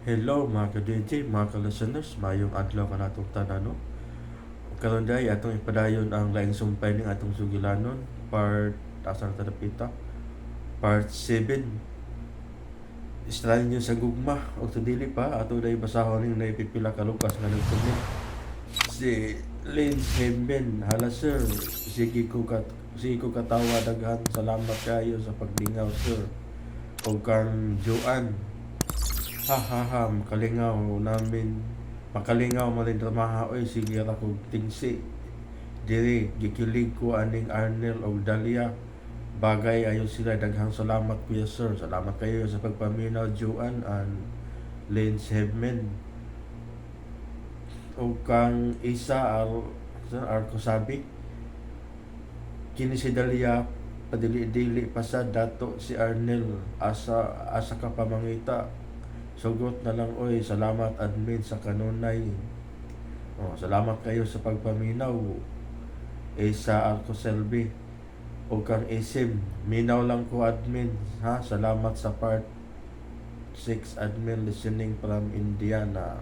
Hello mga ka-DJ, mga ka-listeners, maayong adlaw kanatong tanan, no? Karon diay atong ipadayon ang laing sumpay ning atong sugilanon, part asa na ta dapita? Part 7. Estranyo sa gugma. Og sa dili pa ato day basahon ning naipipila ka lukas nga nag-comment. Si Lynn Hemen, hala sir, sige ko katawa, daghan salamat kayo sa paglingaw, sir. Og kang Joanne, ha ha ha, makalingaw namin, makalingaw man rin dramaha oy, sige ra kog tingsi. Diri gikilig ko aning Arnel og Dalia. Bagay ayon sila, daghang salamat kuya sir. Salamat kayo sa pagpaminaw, Joanne and Lynn Hebman. Og kang Isa Al Arcosabi, kini si Dalia padili-dili pa sa dato si Arnel, asa asa ka pamangita, sugot na lang oy, salamat admin sa kanunay. Oh, salamat kayo sa pagpaminaw, Isa Arcoselby. O kang Isim, minaw lang ko admin ha, salamat sa part 6 admin, listening from Indiana.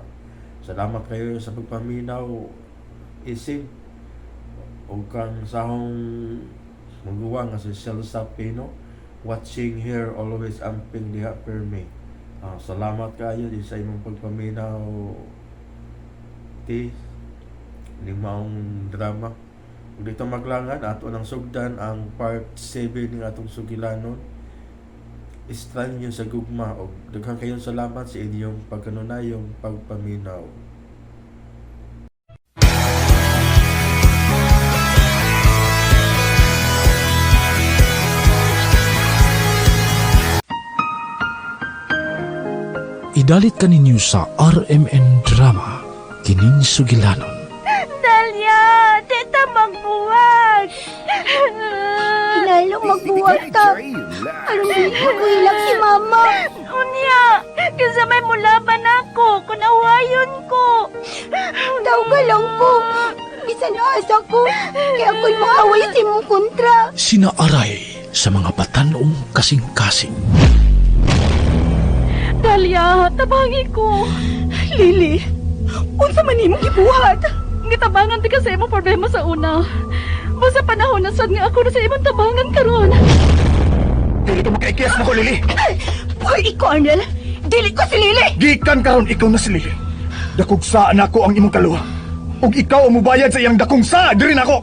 Salamat kayo sa pagpaminaw, Isim. O kang sahong maguwang nga si Celsa Pino, watching here always, amping diha permi. Ah, salamat kayo di sa imong pagpaminaw ti limang drama. Ug dito maglangan ato nang sugdan ang part 7 ng atong sugilanon, Estranyo sa Gugma, og daghan kayong salamat sa inyong pagkanunayong pagpaminaw. Idalit kaninyo sa RMN Drama, kining sugilanon. Dalia, tita magbuwag. Kinahanglan magbuwag ta. Aron dili ko hilak si mama. Unya, kasi may mulaban ako, kung awayon ko. Tawga lang ko. Bisan asa ko. Kaya ako'y maaway sa imong kontra. Sinaaray sa mga batanong kasing-kasing. Dalia, tabangi ko. Lily, unsa man imong gibuhat? Gitabangan ti ka sa imong problema sa una. Basta panahon na sad nga ako na sa imong tabangan karon. Dili ka makaikiyas na ko, Lily. Hoy, ikaw, Arnel. Dili ko si Lily. Gikan karon ikaw na si Lily. Dakog saa nako ang imong kaluha. Ug ikaw ang mubayad sa iyang dakong saa diri nako.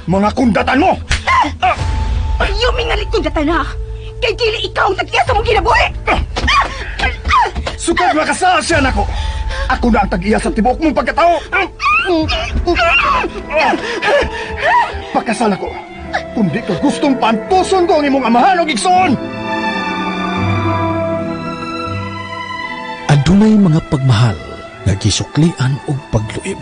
Mga kundatan mo. Ah! Ayaw mingalit kong datana. Kay dili ikaw ang tag-iya sa mong kinabuhi. Sukad makasaa siya nako. Ako na ang tag-iya sa tibuok mong pagkatao. Pakasal ako. Kundi ka gustong pantuson ko ang imong amahan og igsoon. Adunay mga pagmahal nga gisuklian og pagluib.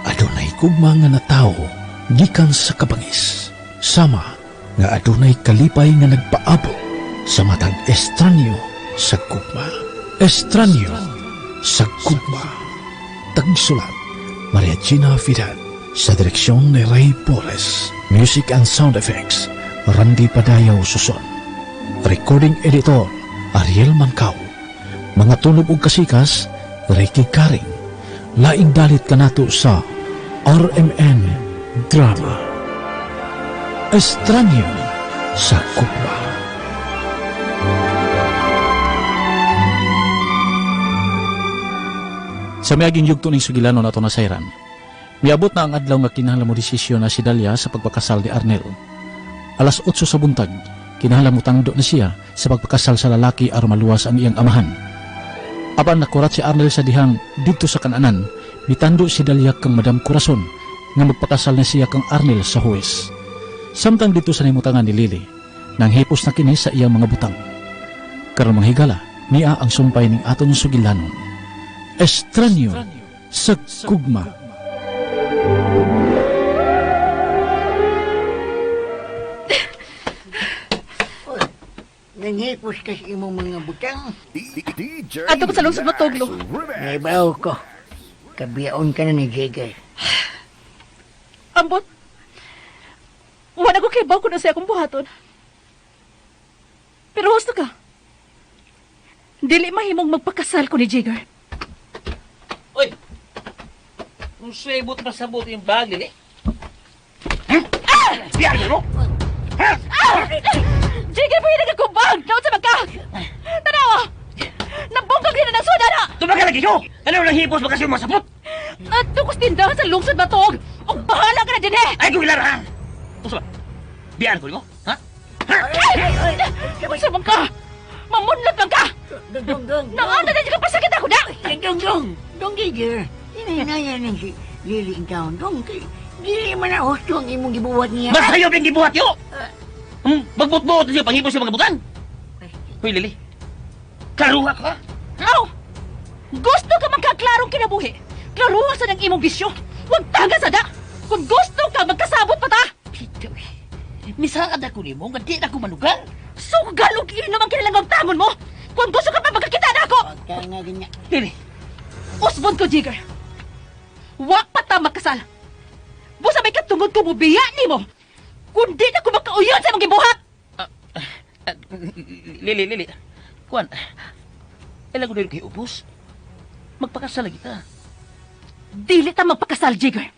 Adunay gugma nga natawo gikan sa kabangis. Sama nga adunay kalipay nga nagpaabot sa matag estranyo sa gugma. Estranyo sa Gugma. Tagsulat, Maria Gina Vidal. Sa direksyon ni Ray Porres. Music and sound effects, Randy Padayaw Suson. Recording editor, Ariel Mancao. Mga tunog ug kasikas, Ricky Karing. Laing dalit kanato sa RMN Drama. Estranyo sa Gugma. Sa miaging yugto ning sugilanon ato nasayran, miabot na ang adlaw nga kinahanglan mo desisyon na si Dalia sa pagpakasal ni Arnel. Alas 8 sa buntag, kinahanglan mo tangdo na siya sa pagpakasal sa lalaki aron maluwas ang iyang amahan. Apan nakurat si Arnel sa dihang didto sa kananan, mitando si Dalia kang Madam Corazon nga magpakasal na siya kang Arnel sa huwes. Samtang dito sa nimutangan ni Lily, nanghipos na kini sa iyang mga butang. Karon manghigala, niya ang sumpay ning aton sugilanon. Estranyo sa Gugma. Nanghipos ka sa imong mga butang. Adto ko sa lungsod matuglo. Naibaw ko. Kabiyaon ka na ni Jagger. Ambot. Wala ko kay ko na sa akong buhaton. Pero husto ka. Dili mahimong magpakasal ko ni Jigger. Uy! Kung sabot pa sabot yung bag, Lili. Biyaan mo! Jigger, pwede ka kubag! Naon sa magka! Tanawa! Nabungkag din na ng suda na! Tumagal lagi ko! Ano lang hipos ba kasi masabot? At tukos tindahan sa lungsod matog! O bahala ka na din eh! Ay, kung ilara ha! Usa ba? Biyaan ko mo? Ha? Unsa man ka? Mamunlot man ka! Dong, dong, dong. Naana na ka pasakit ako na! Eh, dong, dong. Dong, Giger. Hinahinaya ng si Lily in town. Dong, kay, dili man na husto ang imong gibuhat niya. Masayop yung gibuhat yo! Magbot-bot siya, panghipos siya mga butan! Hoy, Lili. Karuha ka! Aw! Gusto ka magkaklarong kinabuhi? Klaruha sa ng imong bisyo! Huwag tanga sa da! Kung gusto ka, magkasabot pa ta! Pito, eh. Misaad ako nimo nga di na ako manugal. Sugal og inom ang kinalangang tamon mo! Kung gusto ka pa magkakita na ako! Kaya nga ganyan. Lili, Usbon ko, Jigger! Wa pa ta makasal! Busa may katungod ko mubiya nimo! Kundi na ko makauyon sa imong gibuhat! Lili, Lili. Kuan. Ilang ko dili kay ubos. Magpakasal lagi ta. Dili ta magpakasal, Jigger!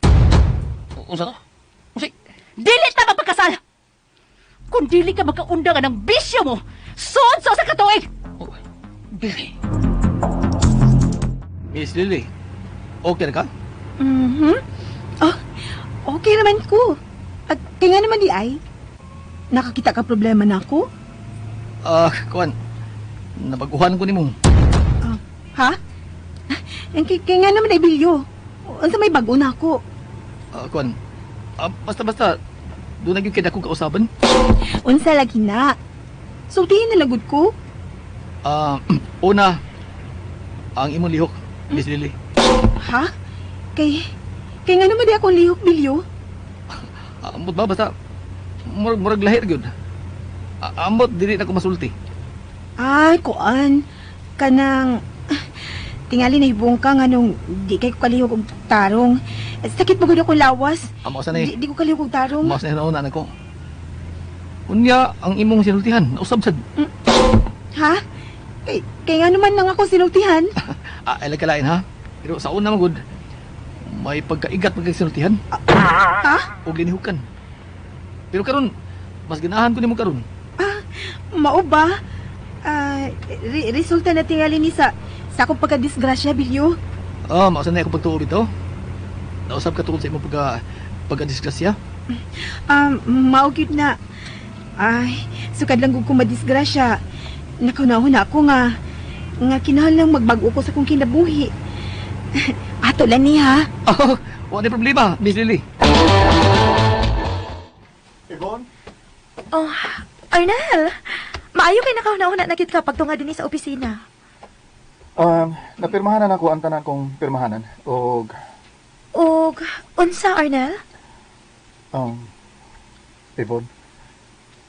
Unsa to? Unsa? Dili ta magpakasal! Kung dili ka makaundang ng bisyo mo, suod sa usa ka tuig! Oh, Lili. Miss Lily, okay na ka? Mhm. Oh, okay naman ko. At kaya nga naman di ay. Nakakita ka problema na ako? Ah, kuan. Nabaguhan ko nimo. Ah, ha? Ang kaya nga naman ay bilyo. Unsa may bago na ako? Ah, kuan. Ah, basta-basta doon na gyud kay akong kausaban. Unsa lagi na? Sultihin na lagod ko. Ah, una ang imong lihok, Miss Lily. Ha? Kay kay nga naman di akong lihok bilyo. Ah, ambot ba basta murag murag lahir gyud. Ah, ambot dili na ko masulti. Ay, kuan. Kanang tingali na hibong ka nga nung di kay ko kalihok og tarong. Sakit mo gud akong lawas. Amo sa ni. Di ko kalihok og tarong. Mao sa una nako. Unya ang imong sinultihan, nausab sad. Ha? Kay, kay nga naman lang ako sinultihan. Ah, ay kalain ha. Pero sa una man gud may pagkaigat pagka sinultihan Ha? ug linihukan. Pero karon mas ganahan ko nimo karon. Ah, mao ba? Ah, resulta na tingali ni sa akong pagkadisgrasya, Bilyo. Ah, mao sa na akong pagtuo bitaw. Nausab ka tungkol sa imong pagka disgrasya. Mao gyud na. Ay, sukad lang gud ko madisgrasya. Nakaunahon na ako nga nga kinahanglang magbago ko sa akong kinabuhi. Ato lang ni ha. Oh, wala problema, Miss Lily. Yvonne? Oh, Arnel! Maayo kay nakahuna-huna na gid ka pagtunga dinhi sa opisina. Napirmahanan ako ang tanan kong pirmahanan. Og, Og unsa, Arnel? Yvonne,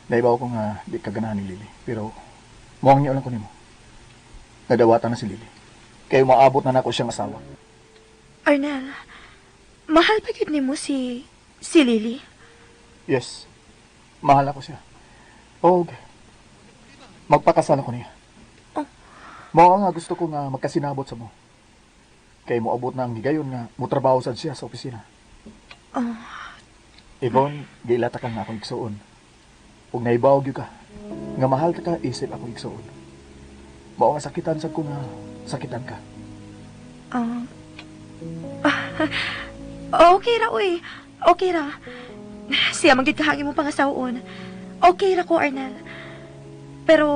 naibaw ko nga di ka ganahan ni Lily. Pero, muang niyo lang ko nimo. Nadawatan na si Lily. Kaya maabot na nako siyang asawa. Arnel, mahal pa gyud nimo si Lily? Yes, mahal ako siya. Og, magpakasal ako niya. Oh. Mao nga gusto ko nga magkasinabot sa mo. Kay moabot na ang higayon nga motrabaho sad siya sa opisina. Oh. Yvonne, giilata ka nga akong igsuon. Ug naibaw gyud ka nga mahal ta ka isip akong igsuon. Mao nga sakitan sad ko nga sakitan ka. Oh. Okay ra, uy. Okay ra. Siya man gid kahangin mo pangasaw-on. Okay ra ko, Arnel. Pero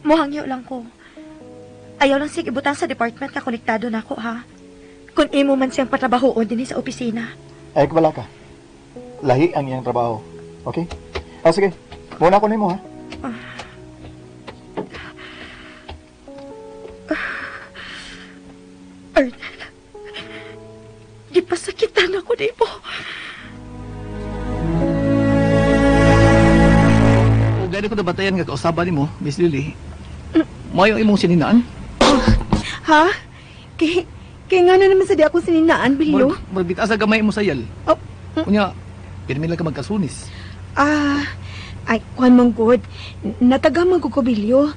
mohangyo lang ko. Ayaw lang sig ibutang sa department nga konektado na ako, ha. Kung imo man siyang patrabahoon dinhi sa opisina. Ay, kabala ka. Lahi ang iyang trabaho. Okay? Ah, sige. Muna ko nimo ha. Arnel, gipasakitan ako nimo. O gani ko nabatayan nga kausaban nimo, Miss Lily. Mayo imong sininaan. Ha? Kay kay nga na naman sa di ako sininaan, Bilyo. Murag bitaas sa gamay mo sayal. Oh. Unya, pirmi lang ka magkasunis. Ah, ay, kuan man gud. Nataga man ko ko, Bilyo.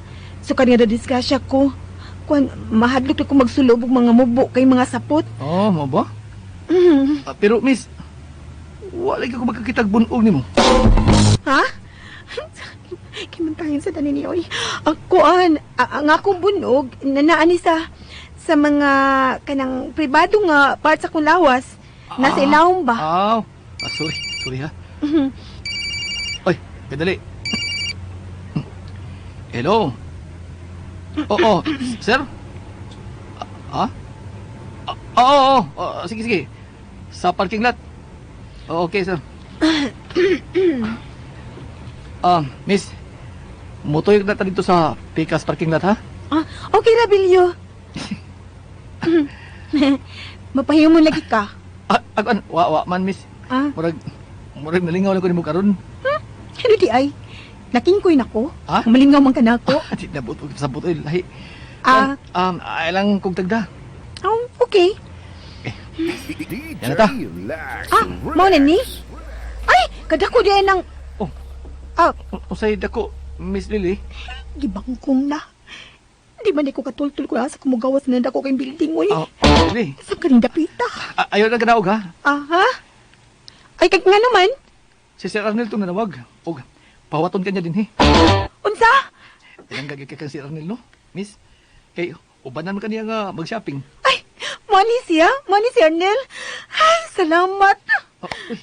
Sukad nga disgrasya ko. Kuan, mahadlok na ko magsulob og mga mubo kay mga sapot. Oh, mo ba? Mm. Ah, pero miss, wala ka ko magkakitag bunog nimo. Ha? Kimantahin sa tanin ni Oy. Ang kuan, ang akong bunog, nanaani sa mga kanang pribado nga part sa akong lawas. Nasa ilawom ba? Aw. Ah, sorry, sorry ha. Oy, kadali. Hello. Oo, sir? Ah? Ah, oo, oo, oo. Sige, sige. Sa parking lot. Oo, okay, sir. Ah, miss. Mutoy na ta dito sa Pikas parking lot, ha? Ah, okay ra, Bilyo. Mapahiyo mo lagi ka. Ah, agan, wa, wa man, miss. Ah, Murag, murag nalingaw lang ko nimo karon. ano di ay? Nakingkoy nako. Ha? Malingaw man ka nako. Di na buto sa buto lahi. Ah. Ay lang kog tagda. Oh, okay. Yan na ta. Ah, mao na ni? Ay, kadako di ay nang Oh. Ah, Usay dako, Miss Lily. gibangkong na. Di man di ko katultul ko asa kumugawas na dako kay building oy. Oh, Lily. Sa kaning dapita. Ah, ayaw na ganaog ha. Aha. Ay kag nga naman. Si Sir Arnel itong nanawag. Og pawaton kanya din he. Unsa? Ilang gagay kang Sir Arnel no, Miss? Kay ubanan man kaniya nga mag-shopping. Ay, mo ni siya, mo ni si Arnel. Ay, salamat. Oh, uy.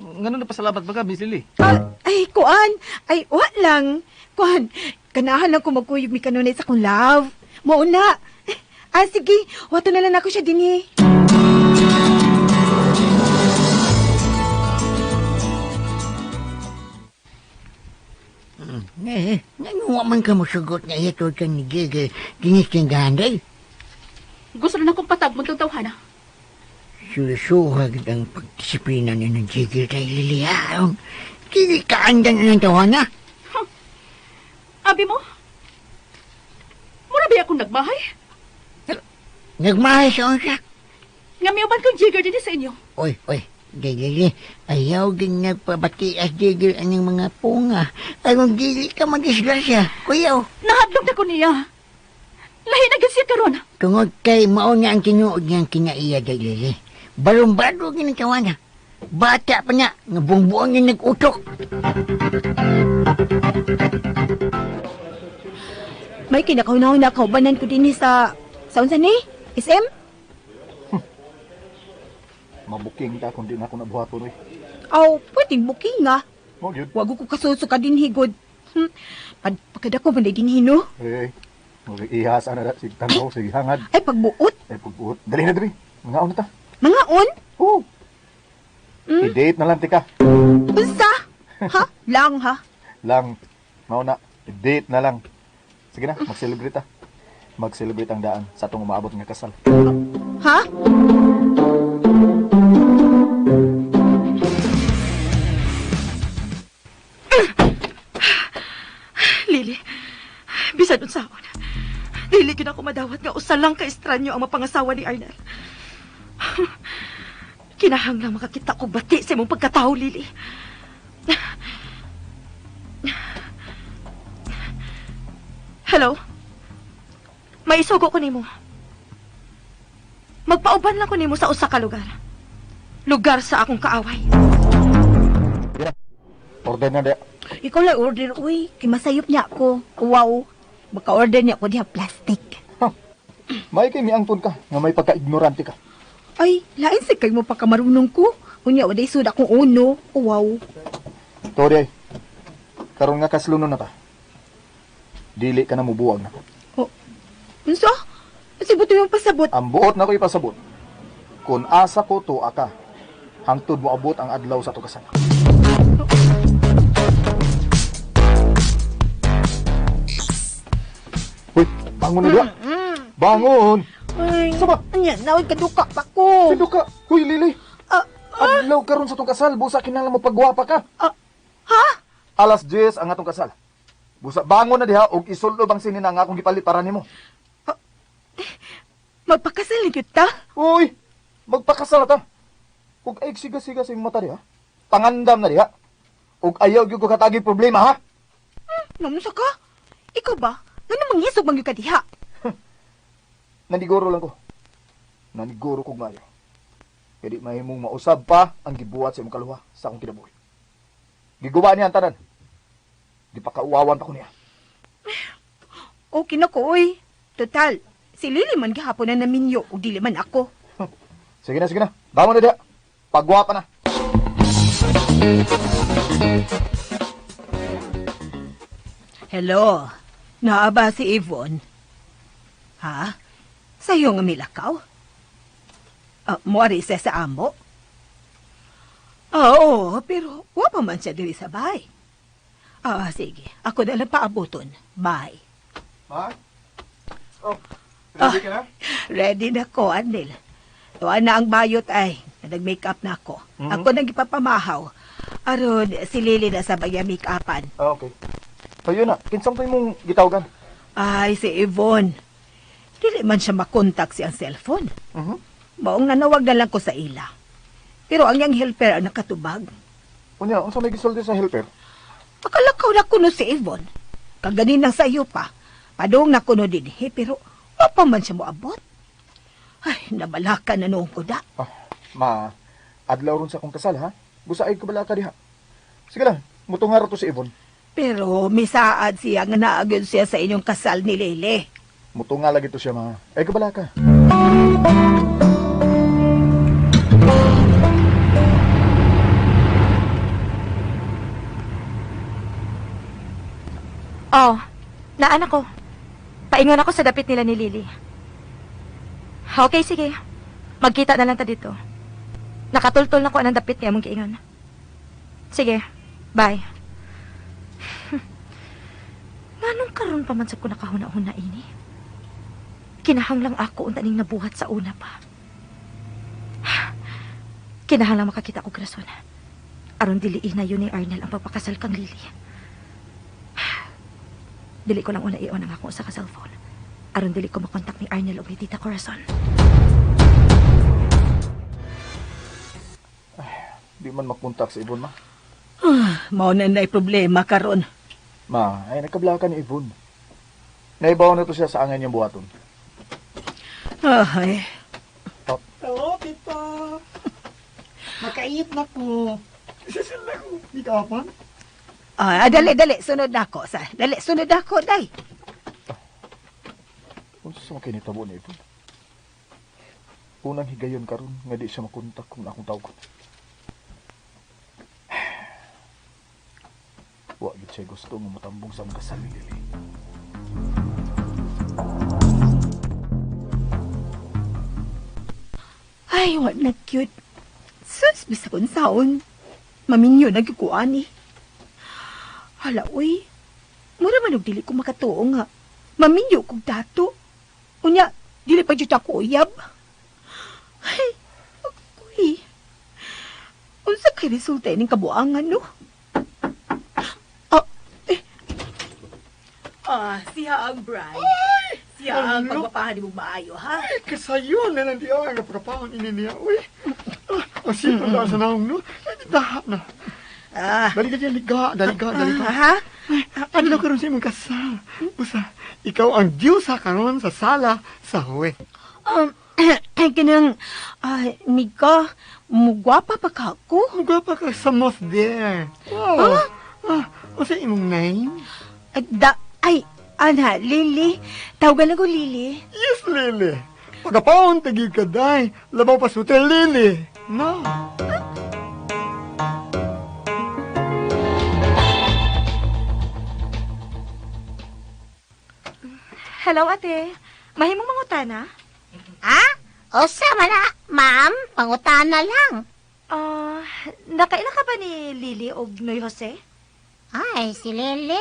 Ngano na pasalamat ba ka, Miss Lily? Ah, ay, kuan. Ay, wa lang. Kuan, kanahan lang ko magkuyog mi kanunay sa akong love. Mao na. Ah, sige. Wato na lang ako siya dinhi. Eh, ngano man ka mosugot nga ito ka ni Gigil dinis tindahan day? Gusto na akong patagmon tong tawhana. Susuhag ang pagdisiplina ni ng Gigil kay Lily, ha? Ang Gigil kaandan na ng tawana. Abi mo? Mura ba akong nagmahay? Nagmahay sa unsa. Nga miuban kong jigger din sa inyo. Oy, oy, day Lily, ayaw din nagpabatias Gigil aning mga punga. Aron dili ka madisgrasya. Kuyaw, Nahadlok na ko niya. Lahi na gyud siya karon. tungod kay mao na ang tinuod niyang kinaiya day Lily. Barumbado gin ang tawana. Bata pa na, nga buong-buong niya nag-utok. May kinakaw-na kaubanan ko dinhi sa unsa ni? SM? Mabuking ta kung di na ako nabuhaton oy. Aw, pwedeng booking nga. Mo gyud. Wag ko kasuso ka dinhi god. Pagkadako man dinhi no. Eh, mo ihas ana da sig tanaw sig hangad. Ay pagbuot, Ay pagbuot. Dali na dali. Mga na ta. mga on. Oo. I-date na lang tika. Unsa? Ha? Lang ha? Lang. Mao na. I-date na lang. Sige na, mag-celebrate ta. Mag-celebrate ang daan sa atong umaabot nga kasal. Ha? Lily, bisan unsaon. Dili gyud ako madawat nga usa lang ka estranyo ang mapangasawa ni Arnel. Kinahanglang makakita ko bati sa imong pagkatao, Lily. Hello? May isugo ko nimo. Magpauban lang ko nimo sa usa ka lugar. Lugar sa akong kaaway. Order na da. Ikaw lang order, uy. Kay masayop niya ako. Wow. Baka order niya ako diha plastic. May kay miangton ka nga may pagka-ignorante ka. Ay, lain sa kay mo pa kamarunong ko. Unya, waday sud akong uno. Wow. Tori ay. Karon nga kaslunon na ta. Dili ka na mubuwag na. Oh. Unsa? Unsa buto yung pasabot? Ang buot na ko ipasabot. Kung asa ko to aka, hangtod mo abot ang adlaw sa to kasal. Uy, bangon na diya. Bangon! Ay, Sa ba? Anya, naoy kaduka pa ko. Sino ka? Huy, Lily. Ah, Adlaw karon sa tong kasal, busa kinahanglan mo pagwapa ka. ah, ha? Alas 10 ang atong kasal. Busa bangon na diha og isulob ang sinina nga akong gipalit para nimo. Magpakasal na gyud ta? Uy, magpakasal na ta. Ug ay siga-siga sa imong mata diha. Pangandam na diha. Ug ayaw gyud ko katagi problema ha. Namunsa ka? Ikaw ba? Ngano mangisog man gyud ka diha? Naniguro lang ko. Naniguro kog maayo. Kaya di mahimong mausab pa ang gibuhat sa imong kaluha sa akong kinabuhi. Giguba niya ang tanan. Di pa kauwawan pa ko niya. Okay na ko, oy. Total, si Lily man gihapon na naminyo ug dili man ako. Sige na, sige na. Damo na diha. Pagwapa na. Hello. Naa ba si Yvonne? Ha? Sa'yo nga milakaw? Moari siya sa amo? Oo, pero wa pa man siya diri sa bahay. Sige. Ako na lang paabuton. Bye. Ma? Oh, ready ka na? Ready na ko, Anil. Tuwa na ang bayot ay. Nag-make up na ako. Ako nang ipapamahaw. Aron, si Lily na sa bagya make-upan. Ah, okay. Tayo na. Kinsang tayo mong gitawagan? Ay, si Yvonne. Dili man siya makontak siyang cellphone. Mhm. Maong nanawag na lang ko sa ila. Pero ang iyang helper ang nakatubag. Unya, unsa may gisulti sa helper? Akalakaw na kuno si Yvonne. Kaganinang sa iyo pa. Padong na kuno dinhi, pero wa pa man siya moabot. Ay, nabalaka na noong kuda. Ah, ma, adlaw ron sa akong kasal, ha? Busa ay kabalaka diha. Sige lang, mutungaro to si Yvonne. Pero misaad siya nga naagyon siya sa inyong kasal ni Lele. Mutunga lagi to siya, ma. Ay kabalaka. Oh, naan ako. Paingon ako sa dapit nila ni Lily. Okay, sige. Magkita na lang ta dito. Nakatultol na ko anang dapit niya mong giingon. Sige, bye. Nganong karon pa man sa ko nakahuna-huna ini? Kinahanglang ako unta ning nabuhat sa una pa. Kinahanglang makakita og rason. Aron dili na yun ni Arnel ang pagpakasal kang Lily. Dili ko lang una i-on ang akong usa ka cellphone. Aron dili ko makontak ni Arnel og ni Tita Corazon. Di man makontak si Yvonne, ma. Mao na na'y problema karon. Ma, ay nagkablaka ni Yvonne. Naibaw na to siya sa angay niyang buhaton. Ay, Hello, Tita. Makainit na ko. Isasil na ko. Di ka pa? Dali, dali. Sunod na ako. Sa, dali, sunod na ako, day. Unsa man kay nitabo ni Yvonne? Unang higayon karon nga di siya makontak kung akong tawgon. Wa gyud siya gusto nga motambong sa among kasal ni Lily. Ay, wa na cute. Sus, bisa kung saon. Maminyo nagkukuan eh. Hala, uy. Mura man og dili ko makatuo nga. Maminyo kog dato. Unya, dili pa jud ako uyab. Ay, uy. Unsa kay resulta ining kabuangan, no? Oh, eh. Ah, siya ang bride. Siya ang Ano? pagpapahan ni mong maayo, ha? Ay, kasayon na lang di ang pagkapaon ini niya. Uy. Ah, ang sipon daw sa naong, no? Ay, daha na. Ah. Dali ka dyan, liga, dali ka, dali ka. Ha? Ay, ano na karon sa imong kasal? Busa, ikaw ang Diyosa karon sa sala sa huwe. Kanang, Mika, mugwapa pa ka ako? Mugwapa ka sa most there. Wow. Ah, unsa imong name? Da, ay, ana, Lily. Tawagan lang ko Lily. Yes, Lily. Pagkapaon, tagig ka, day. Labaw pa suter, Lily. No. Hello, ate. Mahimong mangutana? Ha? Usa man na, ma'am. Pangutana lang. Nakaila ka ba ni Lily o Noy Jose? Ay, si Lily.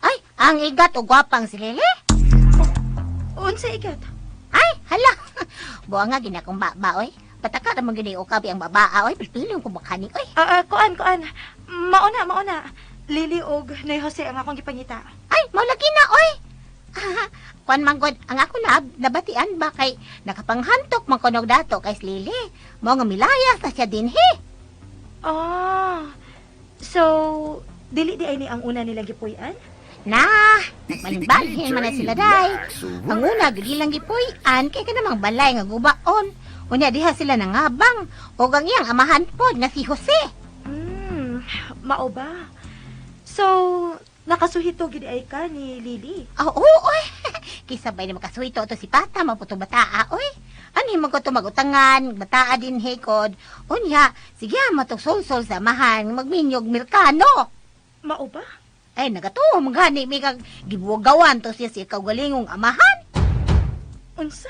Ay, ang igat o gwapang si Lily. Unsa igat? Ay, hala. Buwa nga ginakong baba, oy. Pataka naman gini ukabi ang babaa, oy. Pilpilong ko makani, oy. Kuan, kuan. Mauna, mauna. Lily og Noy Jose ang akong gipangita. Ay, maulagi na, oy. Kuan man god, ang ako na nabatian ba kay nakapanghantok man kunog dato kay Lily. Mao nga milayas na siya dinhi. Ah. So, dili di ay ni ang una nilang gipuy-an? Na, nagbalhin-balhin man na sila day. Ang una, gilang gipuy-an, kay ka namang balay nga gubaon. Unya diha sila nangabang. Og ang iyang amahan pod nga si Jose. Mao ba? So, nakasuhito gid ay ka ni Lily. Oo, oy. Kisabay na makasuhito to si Pata, maputo bataa, oy. Ano man ko to magutangan, bataa din hekod. Unya, sige matog solsol sa amahan, magminyog Mirkano. Mao ba? Ay, nagatuo, manggani, may kag gibugawan to siya si kaugalingong amahan. Unsa?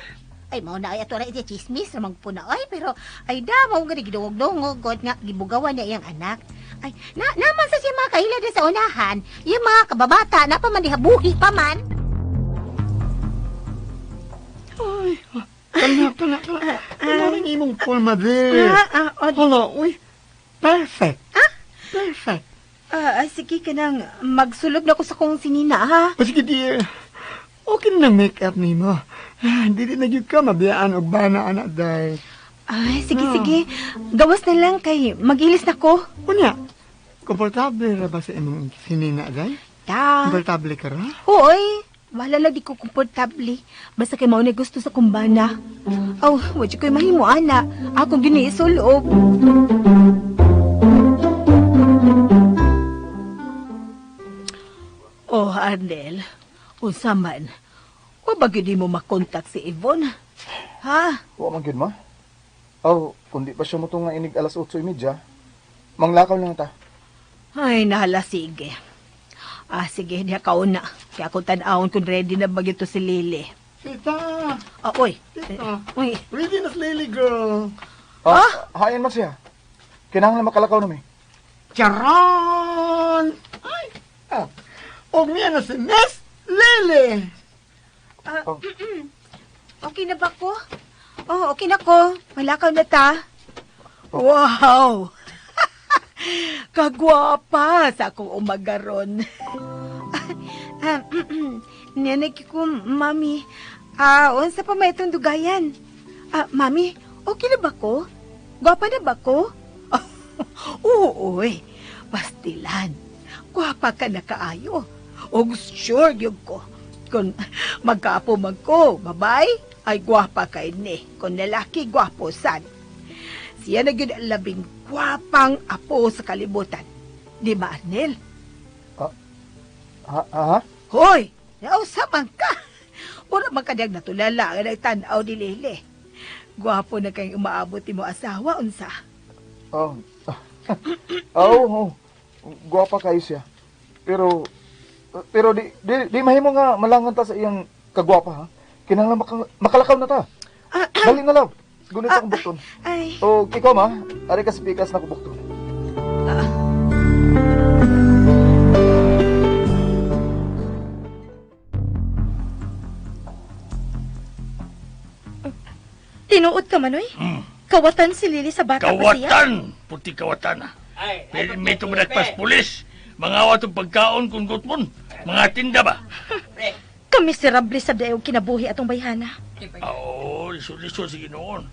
Ay, mao na ay ato ra iti chismis ra magpuna ay, pero ay da mao gani gidungog-dungog god nga gibugawan niya iyang anak. Ay, na naman sa siya mga kaila sa unahan, yung mga kababata na pa man diha buhi pa man. Ay, kana, kana, kana. Ano rin imong forma there? Hala, uy. Perfect. Ah? Perfect. Sige ka nang magsulog na ko sa kong sinina, ha? O sige, dear. Okay na ng make-up nimo. Dili na gyud ka mabiyaan og bana anak day. Ay, sige, sige. Gawas na lang kay mag-ilis na ko. Unya, komportable ra ba sa imong sinina day? Ta. Komportable ka ra? Hoy, wala lang di ko komportable. Basta kay mao na gusto sa kumbana. Aw, wa jud ko'y mahimo ana. Akong giniisulob. Oh, Arnel, unsa man? Wa ba gyud mo makontak si Yvonne? Ha? Wa man gyud ma. Aw, kundi pa siya mo nga inig alas 8:30, manglakaw lang ta. Ay, nahala, sige. Ah, sige, diha ka una. Kaya akong tan-awon kung ready na ba gyud to si Lily. Tita! Ah, oy. Tita! Uy. Ready na si Lily, girl. Ah, hain man siya. Kinahanglan makalakaw na mi. Charon! Ay! Ah, og niya na si Miss Lily! Okay na ba ko? Oh, okay na ko. Malakaw na ta. Wow! Kagwapa sa akong umagaron. Nanay ko, mami. Ah, unsa pa may itong dugayan? Ah, mami, okay na ba ko? Gwapa na ba ko? Oo, oy. Pastilan. Gwapa ka na kaayo. Og sure gyud ko. Kung magkaapo man ko, babay, ay gwapa kay ni. Kung lalaki, gwapo sad. Siya na gyud ang labing gwapang apo sa kalibutan. Di ba, Arnel? Ha, ha? Hoy, nausa man ka. Wala man ka diyang natulala nga nagtanaw ni Lele. Gwapo na kayong umaabot ni mo asawa, unsa. Oh. Oo, oh, gwapa kayo siya. Pero di mahimo nga malangan ta sa iyang kagwapa ha. Kinahanglan makalakaw na ta. Dali na lang. Gunit akong bukton. Ay. O ikaw ma, ari ka sa pikas na ko bukton. Tinuod ka manoy? Kawatan si Lily sa bata pa siya? Kawatan! Puti kawatan ah. Pero may tumanagpas pulis. Mga awat ang pagkaon kung gutmon. Mga tinda ba? Kamiserable sa dayong kinabuhi atong bayhana. Oo, lisod-lisod sige noon.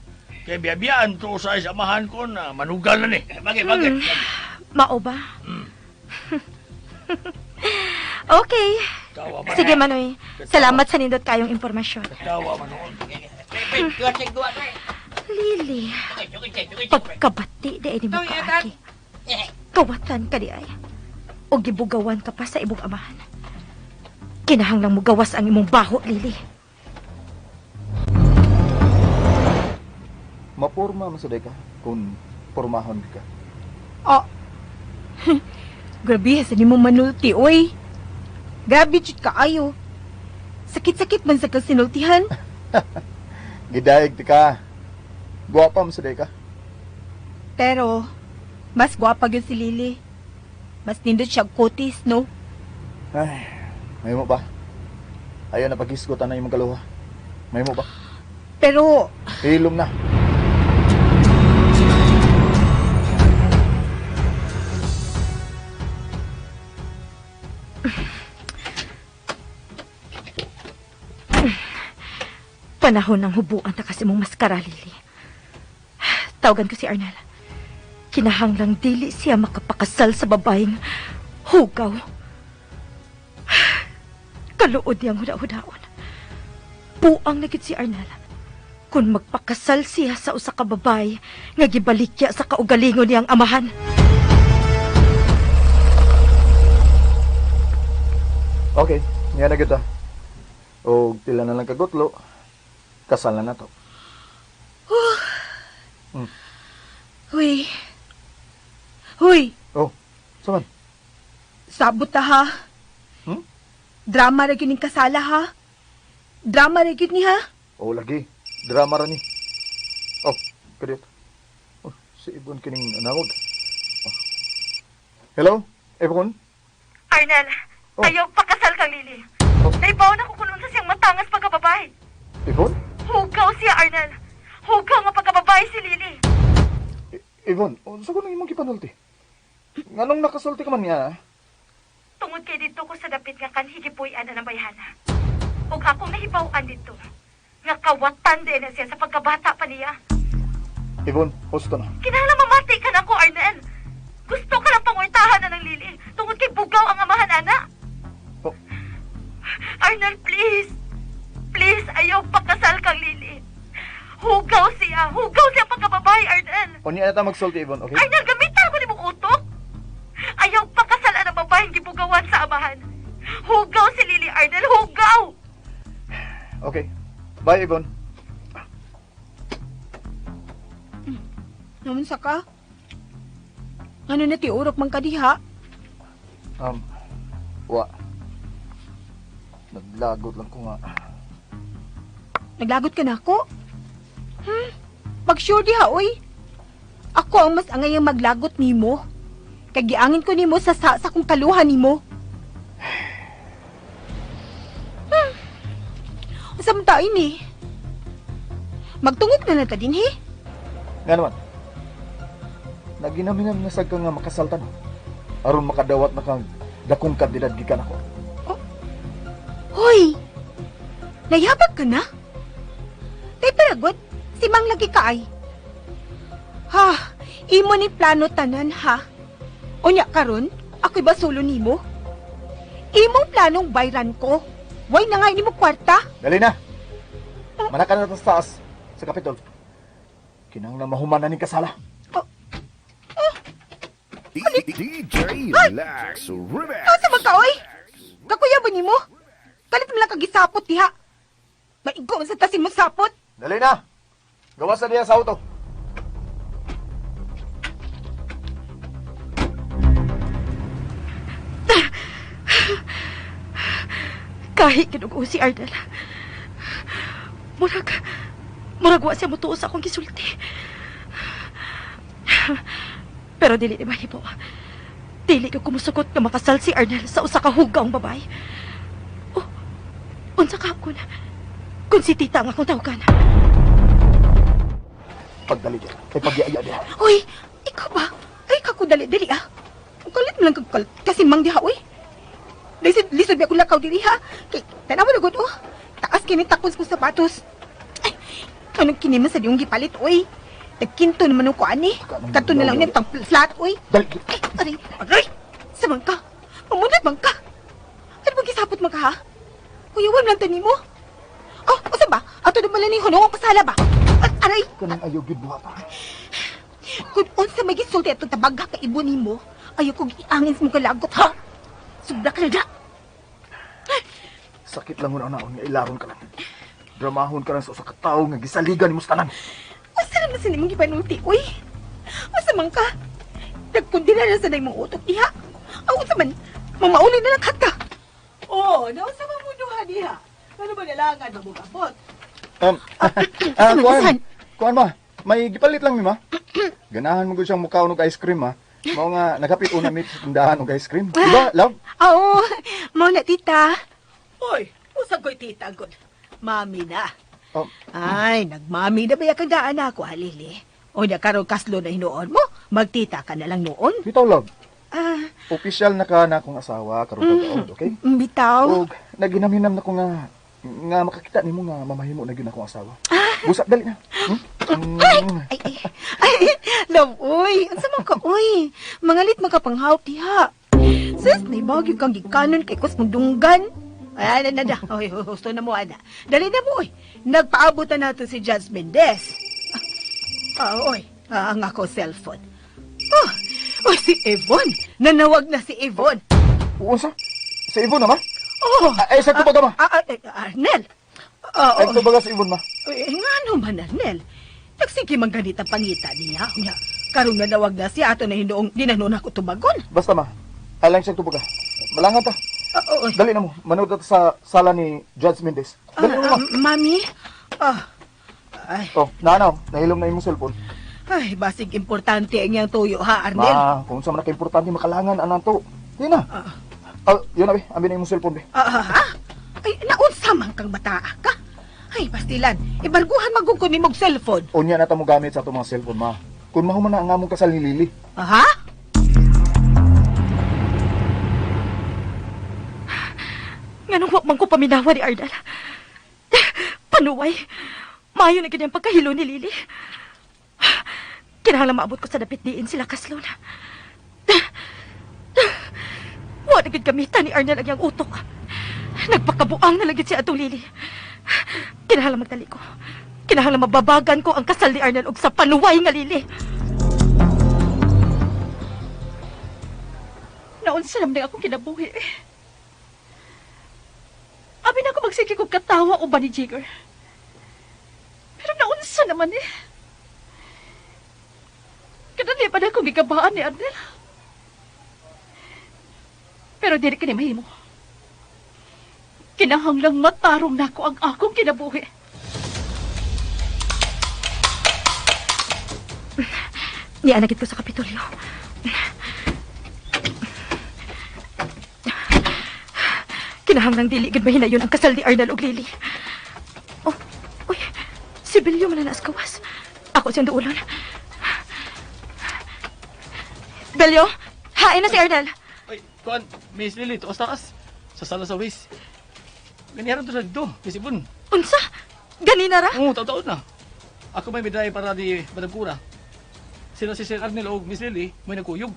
Kaya biyabiyaan to sa samahan ko na manugal na ni. Bagay, bagay. Mao ba? Okay. Tawa man. Sige Manoy, salamat sa nindot kayong impormasyon. Tawa man noon. Lily, pagkabati di ay ni mo kaaki. Kawatan ka di ay. O gibugawan ka pa sa ibong amahan. Kinahanglang mo gawas ang imong baho, Lily. Mapurma man sa ka kung pormahon ka. Oh. Grabe, sa nimo manulti, oy. Grabe, jud kaayo. Sakit-sakit man sa kang sinultihan. Gidayeg ti ka. Gwapa man sa ka. Pero, mas gwapa gyud si Lily. Mas nindot siya kutis, no? Ay, may mo ba? Ayaw na paghisgot na imong kaluha. May mo ba? Pero, Hilom na. Panahon ng hubuan ta kasi mong maskara, Lily. Tawagan ko si Arnel. Kinahanglang dili siya makapakasal sa babaeng hugaw. Kaluod niyang huda-hudaon. Buang na gid si Arnel. Kung magpakasal siya sa usa ka babay nga gibalikya sa kaugalingon niyang amahan. Okay, nga na kita. O pila na lang kagutlo, kasal na to. Huy. Huy, Oh, saman? sabot ta ha. Hmm? Drama ra gyud ning kasala ha. Drama ra gyud ni ha. Oh, lagi. Drama ra ni. Oh, kadiyot. Oh, si Ibon kining nawag. Oh. Hello, Ibon? Arnel, Oh. ayaw pakasal kang Lily. Oh. Naibaw na ko kung unsa siyang matangas pagkababae. Ibon? Hugaw siya, Arnel. Hugaw nga pagkababae si Lily. Ibon, unsa ko nang imong gipanulti? Nganong nakasulti ka man niya? Tungod kay dito ko sa dapit nga kanhigipuy-an na ng bayhana. Ug akong nahibaw-an dito nga kawatan din na siya sa pagkabata pa niya. Ibon, husto na. Kinahanglan mamati ka na ko, Arnel. Gusto ka lang pangurtahan na ng Lily tungod kay bugaw ang amahan, ana. Oh. Arnel, please. Please, ayaw pakasal kang Lily. Hugaw siya. Hugaw siya pagkababae, Arnel. Unya na ta magsulti, Ibon, okay? Arnel, gamitan ko ni mong utok. Ayaw pakasalan ang babaeng gibugawan sa amahan. Hugaw si Lily, Arnel. Hugaw! Okay. Bye, Ibon. Naman sa ka? Ano na ti urok man ka diha? Wa. Naglagot lang ko nga. Naglagot ka na ako? Pag sure diha, oy. Ako ang mas angayang maglagot nimo. Kay giangin ko nimo sa sa kong kaluhan nimo. Unsa man ta ini? Magtungok na na ta dinhi. Nga naman. Naginaminam na sad ka nga makasaltan. Aron makadawat na kang dakong kandidad gikan ako. Oh. Hoy! Nayabag ka na? Tay paragot, si Mang lagi ka ay. Ha, imo ni plano tanan ha. Unya karon, ako'y basulo nimo. Imong planong bayran ko. Way na nga ini mo kwarta. Dali na. Manaka na ta sa taas sa Kapitol. Kinahanglan mahuman na ning kasala. Oh. Oh. DJ Lax Remix. Asa man ka, oy? Kakuya ba nimo? Kalit mo lang kagisapot diha. Maigo man sa tasin mo sapot. Dali na. Gawas na diha sa auto. Kahit ginugo si Arnel. Murag wa siya motuo sa akong gisulti. Pero dili ni mahimo. Dili ko kumusukot nga makasal si Arnel sa usa ka hugawng babae. Oh, unsa ka kun? Kun si tita ang akong tawagan. Pagdali diya. Kay pagyaaya diya. Uy, ikaw ba? Ay, kako dali-dali ah. Kalit mo lang kag kasi mang diha, uy. Lisod ba akong lakaw diri ha? Kay, tanaw na gud, oh. Taas kini takos ko sapatos. Ay, anong kini man sa diyong gipalit, uy. Nagkinto naman ko ani. Kadto na lang niyang tang flat, uy. Dali. Ay, aray, aray. Samang ka. Mamunod man ka. Ano ba gisapot man ka, ha? Kuya, wala lang tani mo. Oh, usa ba? Ato na pala ni hunong ang kasala ba? Aray! Kanang ayaw gid buhat. Kung unsa may gisulti atong tabagha ka ibo nimo, ayaw kong iangin sa mong kalagot, ha? Sobra ka na da. Sakit lang una-unaon nga ilaron ka lang. Dramahon ka lang sa usa ka tawo nga gisaligan nimo sa tanan. Unsa naman sa nimong gipanulti, uy? Unsa man ka? Nagkundila na sa imong utok diha. Aw, unsa man? Mamauli na lang ka. Oh, naunsa man mo duha diha? Ano ba nalangan mabugabot? Kuan, kuan ma, may gipalit lang mi ma. Ganahan mo gud siyang mukaon og ice cream ma. Mao nga nagapit una mi sa tindahan og ice cream. Diba, love? Oo, mao na tita. Oy, usa ko'y tita gud. Mami na. Oh. Ay, nagmami na ba kang daan ako, halili? O nya karon kaslo na hinuon mo, magtita ka na lang noon. Bitaw, love. Opisyal na ka na akong asawa karon mm, okay? Bitaw. Og naginamhinam na ko nga makakita nimo nga mamahimo na gyud akong asawa. Busa dali na. Ay, ay, ay, ay, love, uy. Unsa man ka, uy. Mangalit makapanghawk diha. Sis, may bagyo kang gikanon kay kus mong dunggan. Ay, na, na, na. Oy, husto na mo, ana. Dali na mo, oy. Nagpaabot na nato si Judge Mendez. Oy, ang ako cellphone. Oh, oy, si Evon. Nanawag na si Evon. Unsa? Si Ivon na ma? Oh. Ay, sa tubaga ma. Arnel. Ay, tubaga si Ivon ma. Eh, nga naman, Arnel. Nagsige man ganit ang pangita niya. Nya, karong nanawag na siya ato na hinuong di na noon ako tubagon. Basta ma, alang siyang tubaga. Malangan ta. Oy. Dali na mo, manood ta sa sala ni Judge Mendez. Dali na mo ma. Mami? Ah, ay, Oh, naanaw, nahilom na imong cellphone. ay, basig importante ang iyang tuyo ha, Arnel. Ma, kung sa man ka-importante makalangan anan to. Di na. Ah, yun na be, ambi na imong cellphone be. Ha? Ay, naunsa man kang bataa ka? Ay, pastilan, ibarguhan magugkod ni mong cellphone. Unya na ta mo gamit sa atong mga cellphone ma. Kung mahuman na ang among kasal ni Lily. Aha? Nganong wa man ko paminawa ni Arnel. Panuway. Maayo na gid ang pagkahilo ni Lily. Kinahanglan maabot ko sa dapit diin sila kaslon. Wa na gid gamitan ni Arnel ang iyang utok. Nagpakabuang na lang gid siya atong Lily. Kinahanglan magdali ko. Kinahanglan mababagan ko ang kasal ni Arnel og sa panuway nga Lily. Naunsa naman akong kinabuhi. Abi na ako magsige kog katawa o ba ni Jigger. Pero naunsa naman eh. Kadali pa na akong gigabaan ni Arnel. Pero dili kini mahimo. Kinahanglang matarong nako ang akong kinabuhi. Nianagit ko sa Kapitolyo. Kinahanglang dili gid mahinayon ang kasal ni Arnel og Lily. Oh, uy, si Bilyo man na kawas. Ako siyang duulon. Belyo, hain na si Arnel. Ay, kuan, Miss Lily, tuos taas. Sa sala sa ways. Ganiharon to sa dito, Miss Ibon. Unsa? Ganina ra? Oo, taon-taon na. Ako may biday para di Madam Cura. Sila si Sir Arnel o Miss Lily, may nagkuyog.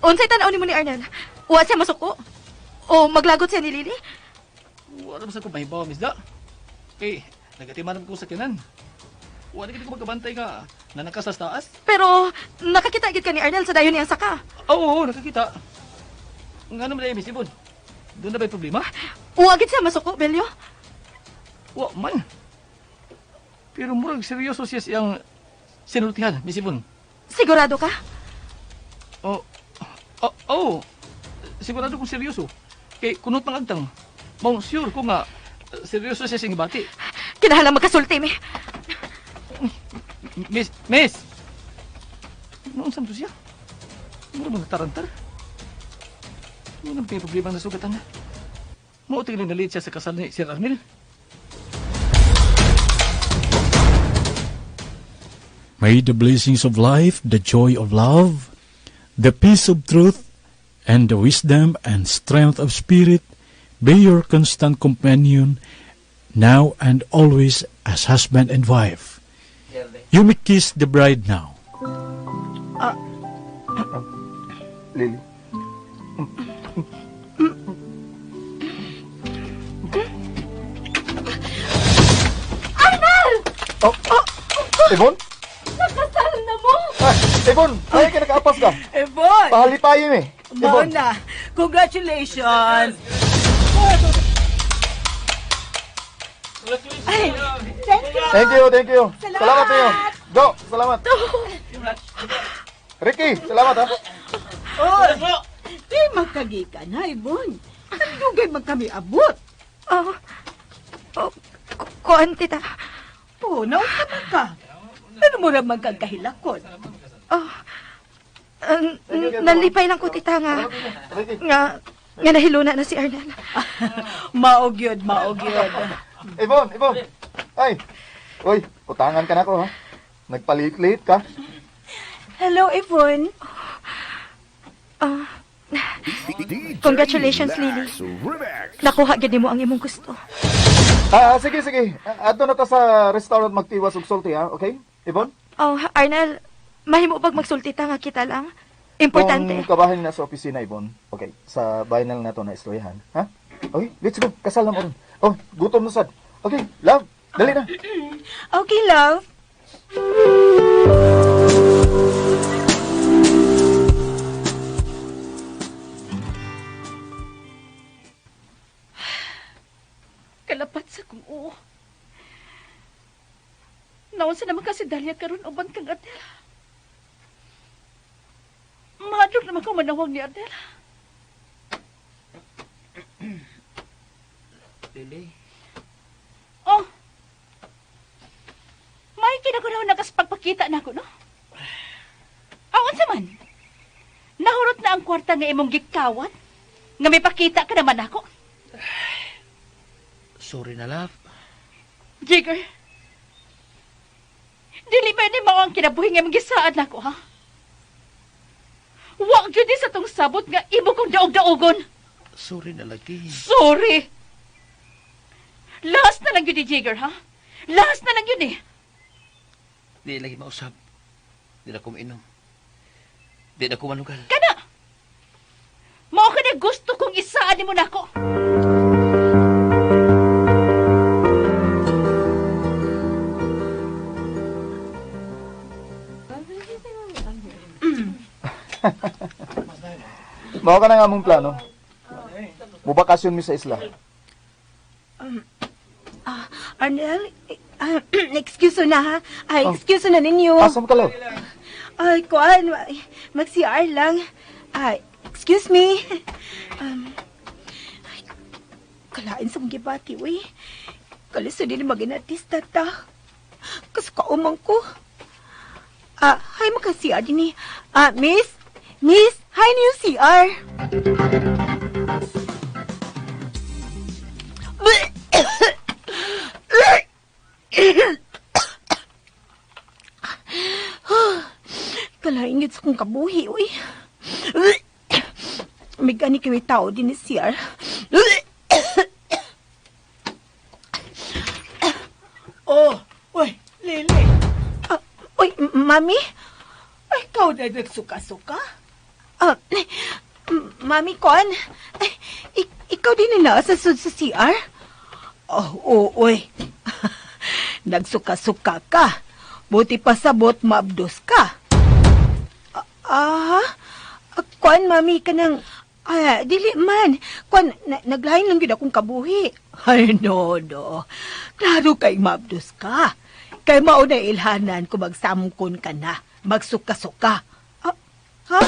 Unsay tan-aw nimo ni Arnel? Wa siya masuko? O maglagot siya ni Lily? Wala ba sa kong mahibaw, Miss Da? Kay, nagatiman ko sa kinan. Wala gid ko magkabantay nga na nakasas taas. Pero nakakita gid ka ni Arnel sa dayon niyang saka. Oo, nakakita. Nga naman ay, Miss Ibon. Doon na ba'y problema? Wa gid siya masuko, Belyo. Wa man. Pero murag seryoso siya siyang sinultihan, Miss Ibon. Sigurado ka? Oh, oh, oh. Sigurado kong seryoso. Kay kunot ng agtang. Maong sure ko nga seryoso siya siyang bati. Kinahanglan magkasulti mi. Miss, Miss! Noon saan to siya? Mura mga tarantar. Mura may problema na sugatan na. Mao tingin nalit siya sa kasal ni Sir Arnel. May the blessings of life, the joy of love, the peace of truth, and the wisdom and strength of spirit be your constant companion now and always as husband and wife. You may kiss the bride now. Lily. Arnel! Oh, Ibon? Nakasal na mo! Ah, Ibon, ay ka nakaapas ka. Ebon! Pahalipayin eh. Mao Ibon. na. Congratulations! Ay, thank you! Thank you, thank you. Salamat. Salamat sa iyo. Go, salamat. Ricky, salamat ha. Oh, di magkagikan ha, Ibon. Ang dugay man kami abot. Oh, oh, kuan, tita. Oh, naunsa man ka. Ano mo naman kang kahilakon? Oh, nalipay lang ko, tita, nga, nga nahiluna na si Arnel. Maog yun, maog yun. Ibon, Ibon. Ay, uy, utangan ka na ko ha. Nagpalit-lit ka. Hello, Yvonne. Congratulations, Lily. Nakuha gid nimo ang imong gusto. Sige, sige. Adto na ta sa restaurant magtiwas og sulti ha, okay? Ibon? Oh, Arnel, mahimo bag magsulti ta nga kita lang? Importante. Kung kabahin na sa opisina, Ibon. Okay, sa bahay na lang nato na istoryahan, ha? Okay, let's go. Kasal na mo ron. Oh, gutom na sad. Okay, love, dali na. Okay, love. Kalapat sa kong oo. Naunsa naman kasi Dalia karon uban kang Adela. Mahadlok naman ko manawag ni Adela. Lily? Oh. May kinagulaw na kas pagpakita na ako, no? Aon sa man? Nahurot na ang kwarta nga imong gikawan? Nga may pakita ka naman ako? Sorry na, love. Jigger. Dili ba ni mao ang kinabuhi nga imong gisaad nako, ha? Wa gyud ni sa tong sabot nga imo kong daog-daogon. Sorry na lagi. Sorry. Last na lang yun ni Jigger, ha? Last na lang yun eh. Di lagi mausap. Di na ko mainom. Di na ko manugal. Kana! Mao ka na gusto kong isaan nimo nako. Mao ka na nga among plano. Mubakasyon mi sa isla. Arnel, excuse na ha. Ay, excuse na ninyo. Asam ka, love? Ay, kuan, mag-CR lang. Ay, excuse me. Ay, kalain sa mong gibati, uy. Kaliso din maging artista ta. Kasukaumang ko. Hi, maka-CR din eh. Miss? Miss, hi niyo CR. Kalaingit sa kong kabuhi, uy. May gani kami tao din ni CR. Oh, uy, Lily. Uy, mami? Ay, ikaw na nagsuka-suka? Mami, Kon, ay, ikaw din na sa sud sa CR? Oh, oo, uy. Nagsuka-suka ka. Buti pa sabot, maabdos ka. Kuan, mami, kanang... dili man. Kuan, naglain lang yun akong kabuhi. Ay, no, no. Klaro kay maabdos ka. Kay mauna ilhanan kung magsamkon ka na. Magsuka-suka. Ha?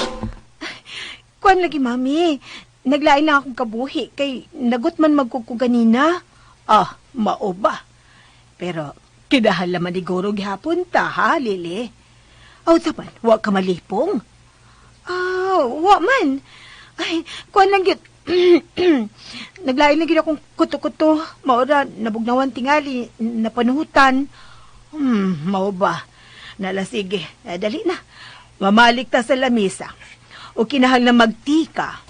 Kuan lagi, mami. Naglain lang akong kabuhi. Kay nagot man magkuko ganina. Ah, mao ba? Pero kinahal naman ni Goro gihapon ta, ha, Lily? Aw, saman, wa ka malipong. Ah, wa man. Ay, kuan lang yun. Naglain lang yun akong kuto-kuto. Maura, nabugnawan tingali, napanuhutan. Mao ba? Nala, sige, dali na. Mamalik ta sa lamisa. O kinahanglan magtika.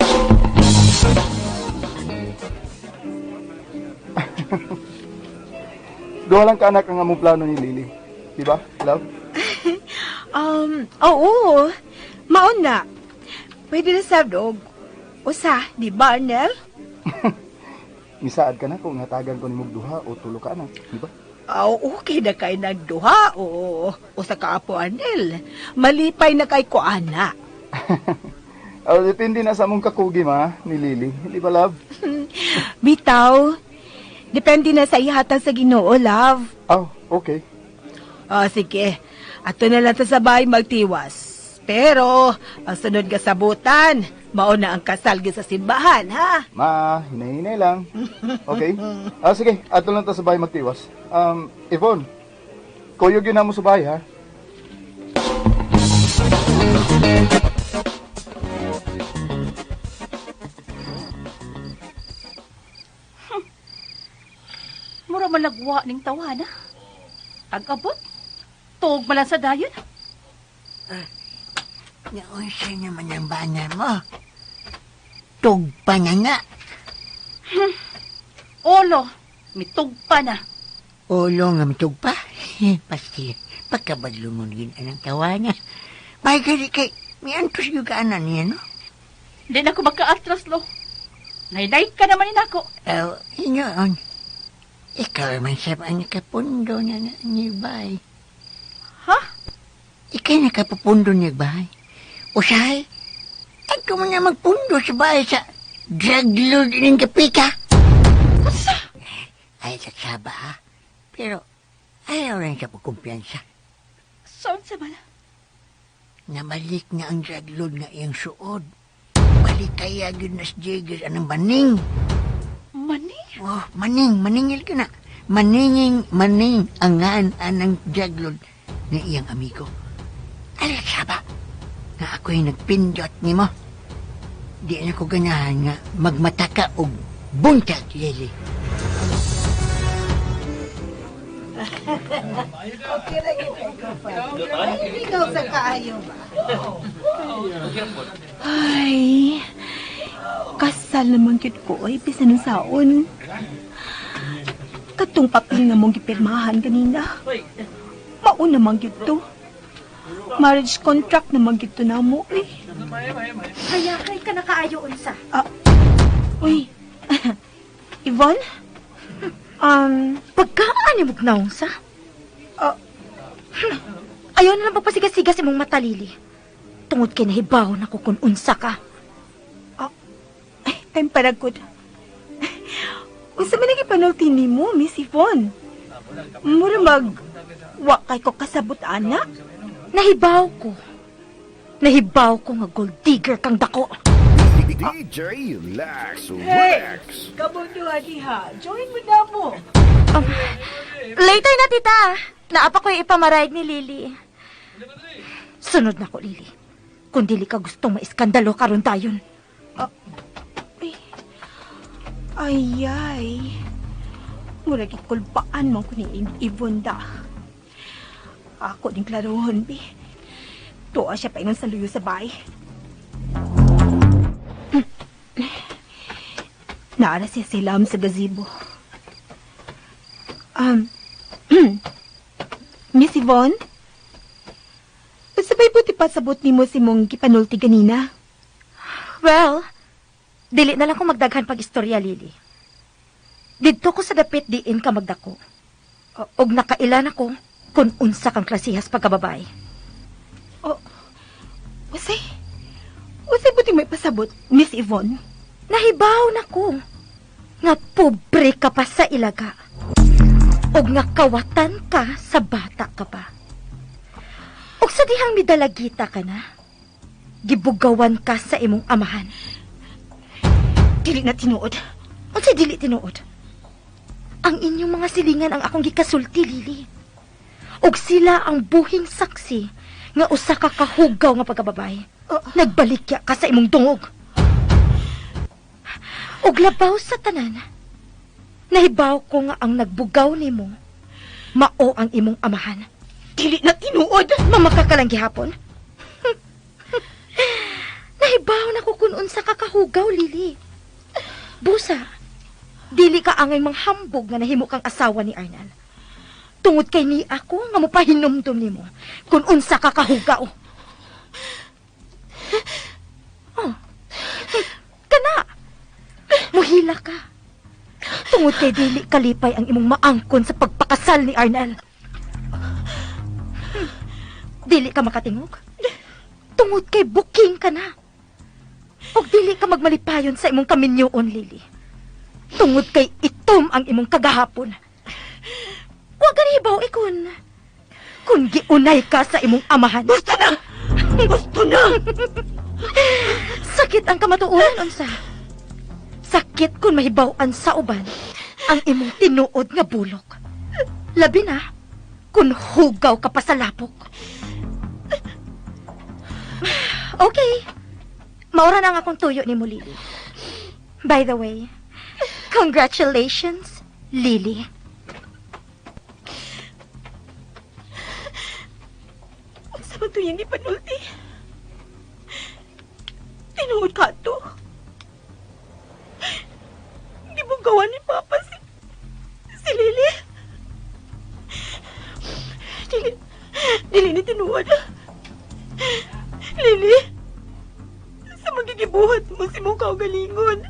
Duha lang ka anak ang among plano ni Lily. Di ba, love? Oo. Maon na. Pwede na sa dog. Usa, di ba, Arnel? Misaad ka na kung hatagan ko ni mong duha o tulo ka anak, di ba? Okay na kay nagduha o usa ka apo, Arnel. Malipay na kay ko, ana. Depende na sa among kakugi, ma, ni Lily. Di ba, love? Bitaw, depende na sa ihatag sa Ginoo, love. Oh, okay. Oh, sige. Ato na lang ta sa bahay magtiwas. Pero, ang sunod ka sabutan, mauna ang kasal gyud sa simbahan, ha? Ma, hinay-hinay lang. Okay? Sige, ato lang ta sa bahay magtiwas. Yvonne, kuyog yun na mo sa bahay, ha? Mura malagwa ning tawana. Ag-abot, tuog man lang sa dayon. Naunsa naman ang bana mo. Tugpa na nga. Olo, mitugpa na. Ulo nga mitugpa. Pasti, pagkabadlungon yun anang tawana. May kay, may antos yung kaanan niya, no? Di na ko maka-atras, lo. Nailay ka naman inako. Aw, hinoon. Ikaw man sab ang nakapundo na na niya bahay. Ha? Ikaw nakapupundo niya bahay. Usahay, ako man na magpundo sa bahay sa drug lord ng kapika. Unsa? Ay, saksaba ha. Pero ayaw rin sa pagkumpiyansa. So, unsa man? Nabalik na ang drug lord nga iyang suod. Balik kaya gyud na si Jagger anang baning. Maning? Oh, maning, maningil ka na. Maninging, maning ang ngaan anang drug lord nga iyang amigo. Alas saba, nga ako'y nagpindot nimo. Di na ko ganahan nga magmataka og buntag, Lily. Okay ra gyud ko pa. Ikaw sa kaayo ba? Ay, kasal naman gyud ko ay bisan ang saon. Katong papel nga mong gipirmahan ganina. Mauna man gyud to. Marriage contract naman gyud to namo eh. Hayahay ka na kaayo unsa. Uy. Yvonne? Pagkaan ni mugnaong sa? Ayaw na lang pagpasigas-sigas imong mata, Lily. Tungod kay nahibaw na ko kung unsa ka. Ay, time para good. Unsa man ang ipanulti nimo, Miss Yvonne? Mura mag wa kay ko kasabot ana. Nahibaw ko. Nahibaw ko nga gold digger kang dako. DJ Lex Hey! Rex. Kamundo diha. Join mo na mo. Later na, tita. Naapa ko yung ipamarayag ni Lily. Sunod na ko, Lily. Kung dili ka gustong maiskandalo karon dayon. Ay, ay. Mura gikulbaan man ko ni Yvonne da. Ako din klarohon, bi. Tuwa siya paingon sa luyo sa bahay. Naara siya silam sa gazebo. Miss Yvonne? Sabay buti pa sabot nimo si mong gipanulti ganina. Well, dili na lang ko magdaghan pag istorya, Lily. Didto ko sa dapit diin ka magdako. Og nakailan ako kung unsa kang klasihas pagkababae. Oh, usay. Usay buti may pasabot, Miss Yvonne. Nahibaw na ko nga pobre ka pa sa ilaga. Og nga kawatan ka sa bata ka pa. Og sa dihang midalagita ka na, gibugawan ka sa imong amahan. Dili na tinuod. Unsa dili tinuod? Ang inyong mga silingan ang akong gikasulti, Lily. Og sila ang buhing saksi nga usa ka kahugaw nga pagkababae. Nagbalikya ka sa imong dungog. Og labaw sa tanan, nahibaw ko nga ang nagbugaw nimo, mao ang imong amahan. Dili na tinuod. Mamaka ka lang gihapon. Nahibaw na ko kun unsa ka kahugaw, Lily. Busa, dili ka angay manghambog nga nahimo kang asawa ni Arnel. Tungod kay ni ako nga mopahinumdum nimo kun unsa ka kahugaw. Oh. Kana. Muhila ka. Tungod kay dili kalipay ang imong maangkon sa pagpakasal ni Arnel. Dili ka makatingog. Tungod kay booking ka na. Og dili ka magmalipayon sa imong kaminyoon, Lily. Tungod kay itom ang imong kagahapon. Wa gani hibaw ikon. Kun giunay ka sa imong amahan. Gusto na! Gusto na! Sakit ang kamatuoran, unsa. Sakit kung mahibaw-an sa uban ang imong tinuod nga bulok. Labi na kung hugaw ka pa sa lapok. Okay. Maura na ang akong tuyo ni mo, Lily. By the way, congratulations, Lily. Unsa man to iyang ipanulti? Tinuod ka to. Gibugawan ni Papa si Lily. Dili, dili ni tinuod. Lily, sa magigibuhat mo si mong kaugalingon.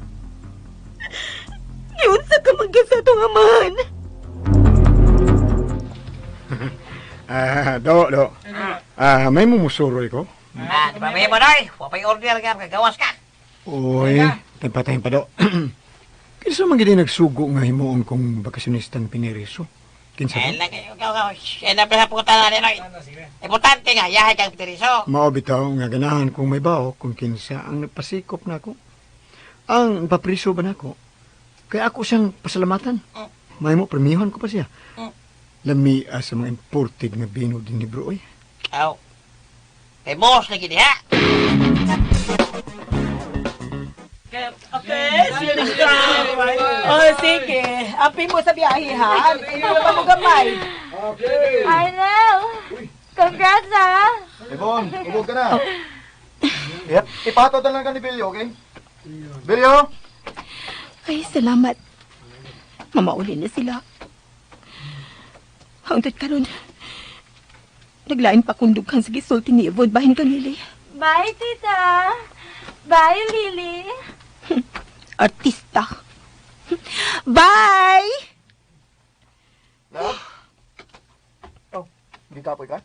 Yun sa kamanggan sa atong amahan. Ah, do, do. Ah, may mumusuroy ko. Ah, di ba may mo noy? Wa pa'y order nga, kagawas ka. Uy, tayo pa do. Kinsa man gid nagsugo nga himuon kong bakasyonistang piniriso? Kinsa Eh, to? lang kayo, ikaw, eh, na pa puta na noy. Importante nga, yahay kang piniriso. Mao bitaw nga ganahan kong may bao kung kinsa ang nagpasikop nako. Ang papriso ba nako? Kaya ako siyang pasalamatan. May mo premihon ko pa siya. Lami sa mga imported nga bino din ni bro oy. Aw. Kay boss lagi diha. Okay, sige. Oh, sige. Api mo sa biyahe, ha? Ikaw pa mo gamay. Okay. Arnel! Congrats, ha! Ibon, ubog ka na. Yep, ipato na lang ka ni Bilyo, okay? Bilyo! Ay, salamat. Mamauli na sila. Hangtod karon, naglain pa kong dughan sa gisulti ni Yvonne bahin kang Lily. Bye, tita! Bye, Lily! Artista. Bye! Love? Oh, hindi kapoy ka?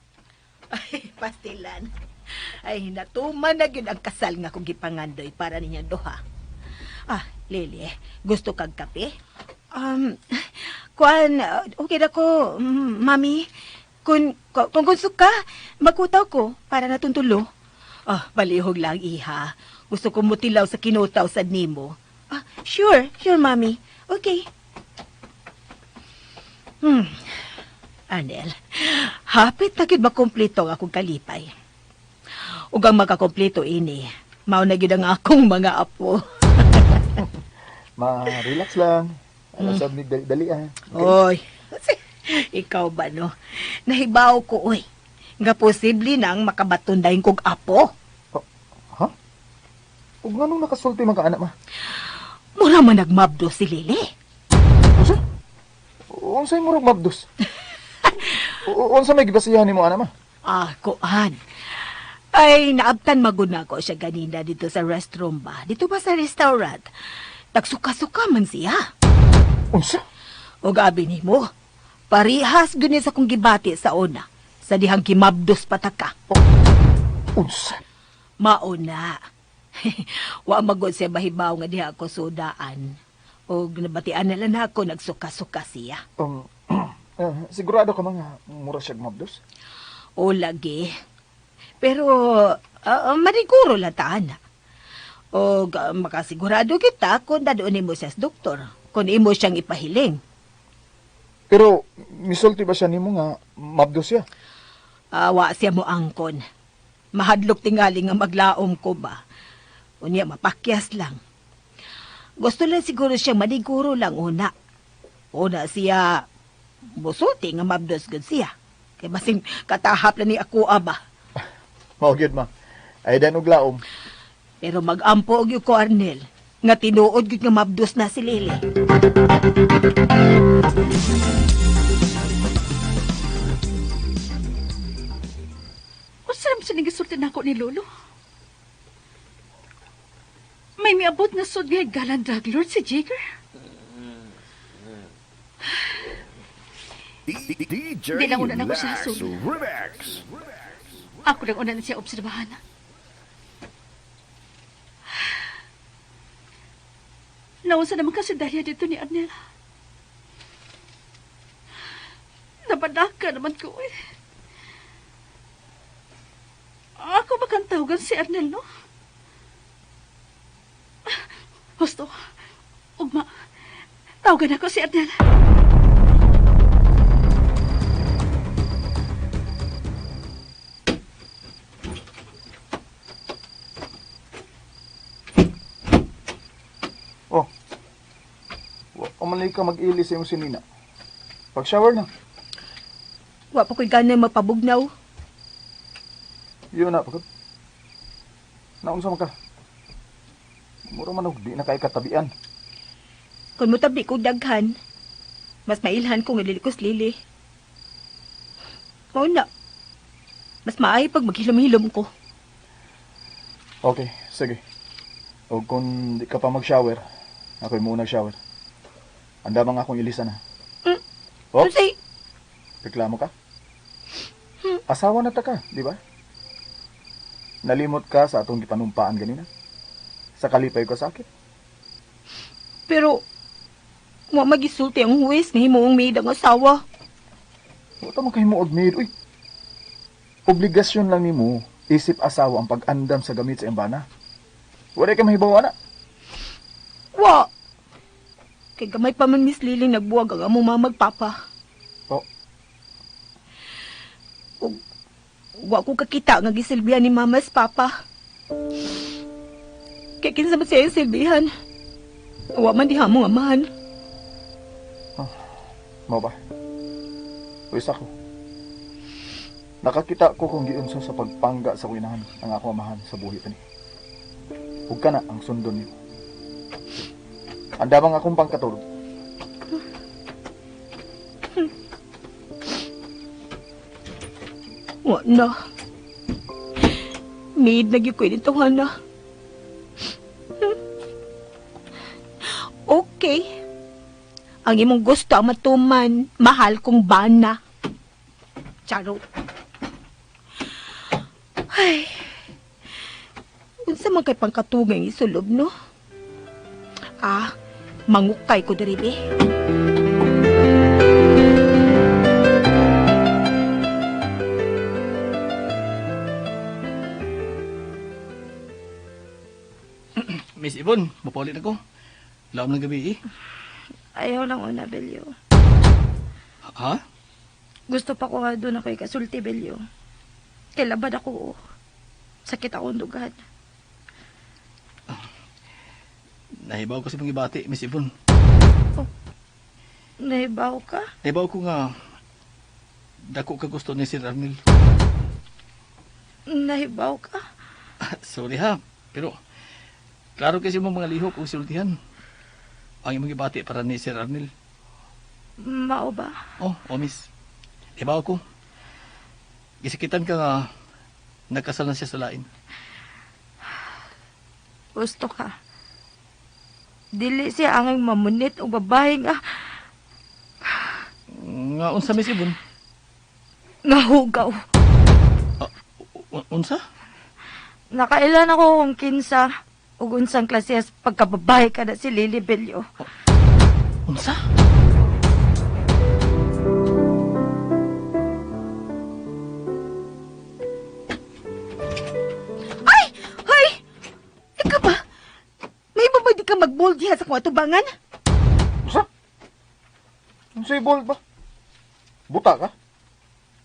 Ay, pastilan. Ay, natuman na gyud ang kasal nga kong gipangandoy para ninyang duha. Ah, Lily, gusto kag kape? Kuan, okay na ko, mami. Kung gusto ka, magkutaw ko para natuntulo. Ah, balihog lang, iha. Gusto ko mutilaw sa kinutaw sa nimo. Ah, sure, sure, mami. Okay. Arnel, hapit na gyud makumpleto ang akong kalipay. Ug ang makakumpleto ini, mao na gyud ang akong mga apo. Ma-relax lang. Alam sa dali ah. Okay? Oy, ikaw ba no? Nahibaw ko, oy. Nga posible nang makabaton dayon kog apo. Oh, ha? Ug nganong nakasulti man ka anak ma? Mura man nagmabdo si Lily. Unsa? Unsay murag mabdos? Unsa may gibasihan nimo anak ma? Ah, kuan. Ay, naabtan magud na ako siya ganina dito sa restroom ba? Dito ba sa restaurant? Nagsuka-suka man siya. Unsa? O gabi nimo, parihas gyud ni sa kong gibati sa una. Sa dihang gimabdos pataka. Oh, unsa? Mauna. Wa magod siya mahibaw nga diha ako sudaan. O nabatian na lang ako nagsuka-suka siya. Sigurado ka mga mura siya mabdos? O lagi. Pero maniguro lang taan. O makasigurado kita kung dadoon nimo siya sa doktor. Kung imo siyang ipahiling. Pero misulti ba siya nimo nga mabdos siya? Wa siya mo angkon. Mahadlok tingali nga maglaom ko ba. Unya mapakyas lang. Gusto lang siguro siyang maniguro lang una. Una siya musulti nga mabdos gud siya. Kay basing katahap lang ni ako aba. Mao gyud ma. Ay dan og laom. Pero magampo og ko Arnel nga tinuod gyud nga mabdos na si Lily. Unsa naman siya gisulti nako ni Lolo? May miabot na sud nga galan drug lord si Jagger. DJ Di lang una na ako siya Lax hasol. Remix. Ako lang una na siya obserbahan. Naunsa naman kasi Dalia dito ni Arnel. Nabadaka naman ko eh. Ako makantawagan si Arnel, no? Husto, ugma, tawagan ako si Arnel. Oh, wa ka mag-ili sa imong sinina. Pag-shower na. Wa pa ko'y gana mapabugnaw. Yun na, pagkat. Naunsa man ka? Mura man og di na kay katabian. Kung motabi kog daghan, mas mailhan ko nga dili ko lili. Mao na. Mas maayo pag maghilom-hilom ko. Okay, sige. O kung di ka pa mag-shower, ako'y muna shower. Andamang akong ilisan ha. Oh? Unsay? Reklamo ka? Asawa na ta ka, di ba? Nalimot ka sa atong gipanumpaan ganina. Sa kalipay ko sakit. Pero, wa magisulti ang huwes nga himuong maid ang asawa. Wa ta man kahimo og maid, uy. Obligasyon lang nimo isip asawa ang pag-andam sa gamit sa iyang bana. Wala ka mahibaw ana. Wa. Kay gamay pa man Miss Lily nagbuwag ang among mga magpapa. Oh. Ug wa ko kakita nga gisilbihan ni mama sa papa. Kay kinsa man siya yung silbihan. Wa man diha mo amahan. Oh, mao ba? Uy, ako. Nakakita ko kung giunsa sa pagpangga sa kuinahan ang ako amahan sa buhi kani. Ug kana ang sundon nimo. Andamang akong pangkatulog. Wa na. Maid na gyud ko dito, Hana. Okay. Ang imong gusto ang matuman, mahal kong bana. Charo. Ay. Unsa man kay pangkatugay ang isulob, no? Ah, mangukay ko diri, be. Miss Yvonne, mapalit ako. Laom ng gabi eh. Ayaw lang una, Belyo. Ha? Gusto pa ko nga doon ako ikasulti, Belyo. Kay labad ako, oh. Sakit akong dugan. Nahibaw ko sa pangibati, Miss Yvonne. Oh, nahibaw ka? Nahibaw ko nga dako ka gusto ni Sir Arnel. Nahibaw ka? Sorry ha, pero klaro kasi mong mga lihok o sultihan. Ang imong gibati para ni Sir Arnel. Mao ba? Oh, oh miss. Nahibaw ko. Gisikitan ka nga nagkasal na siya sa lain. Gusto ka. Dili siya angay mamunit o babae nga. Nga unsa Miss Yvonne? Nga hugaw. Unsa? Nakailan ako kung kinsa ug unsang klase pagkababae ka na si Lily Bello. Unsa? Ay! Hoy! Ikaw ba? May ba di ka mag-bold diha sa kong atubangan? Unsa? Unsa'y bold ba? Buta ka?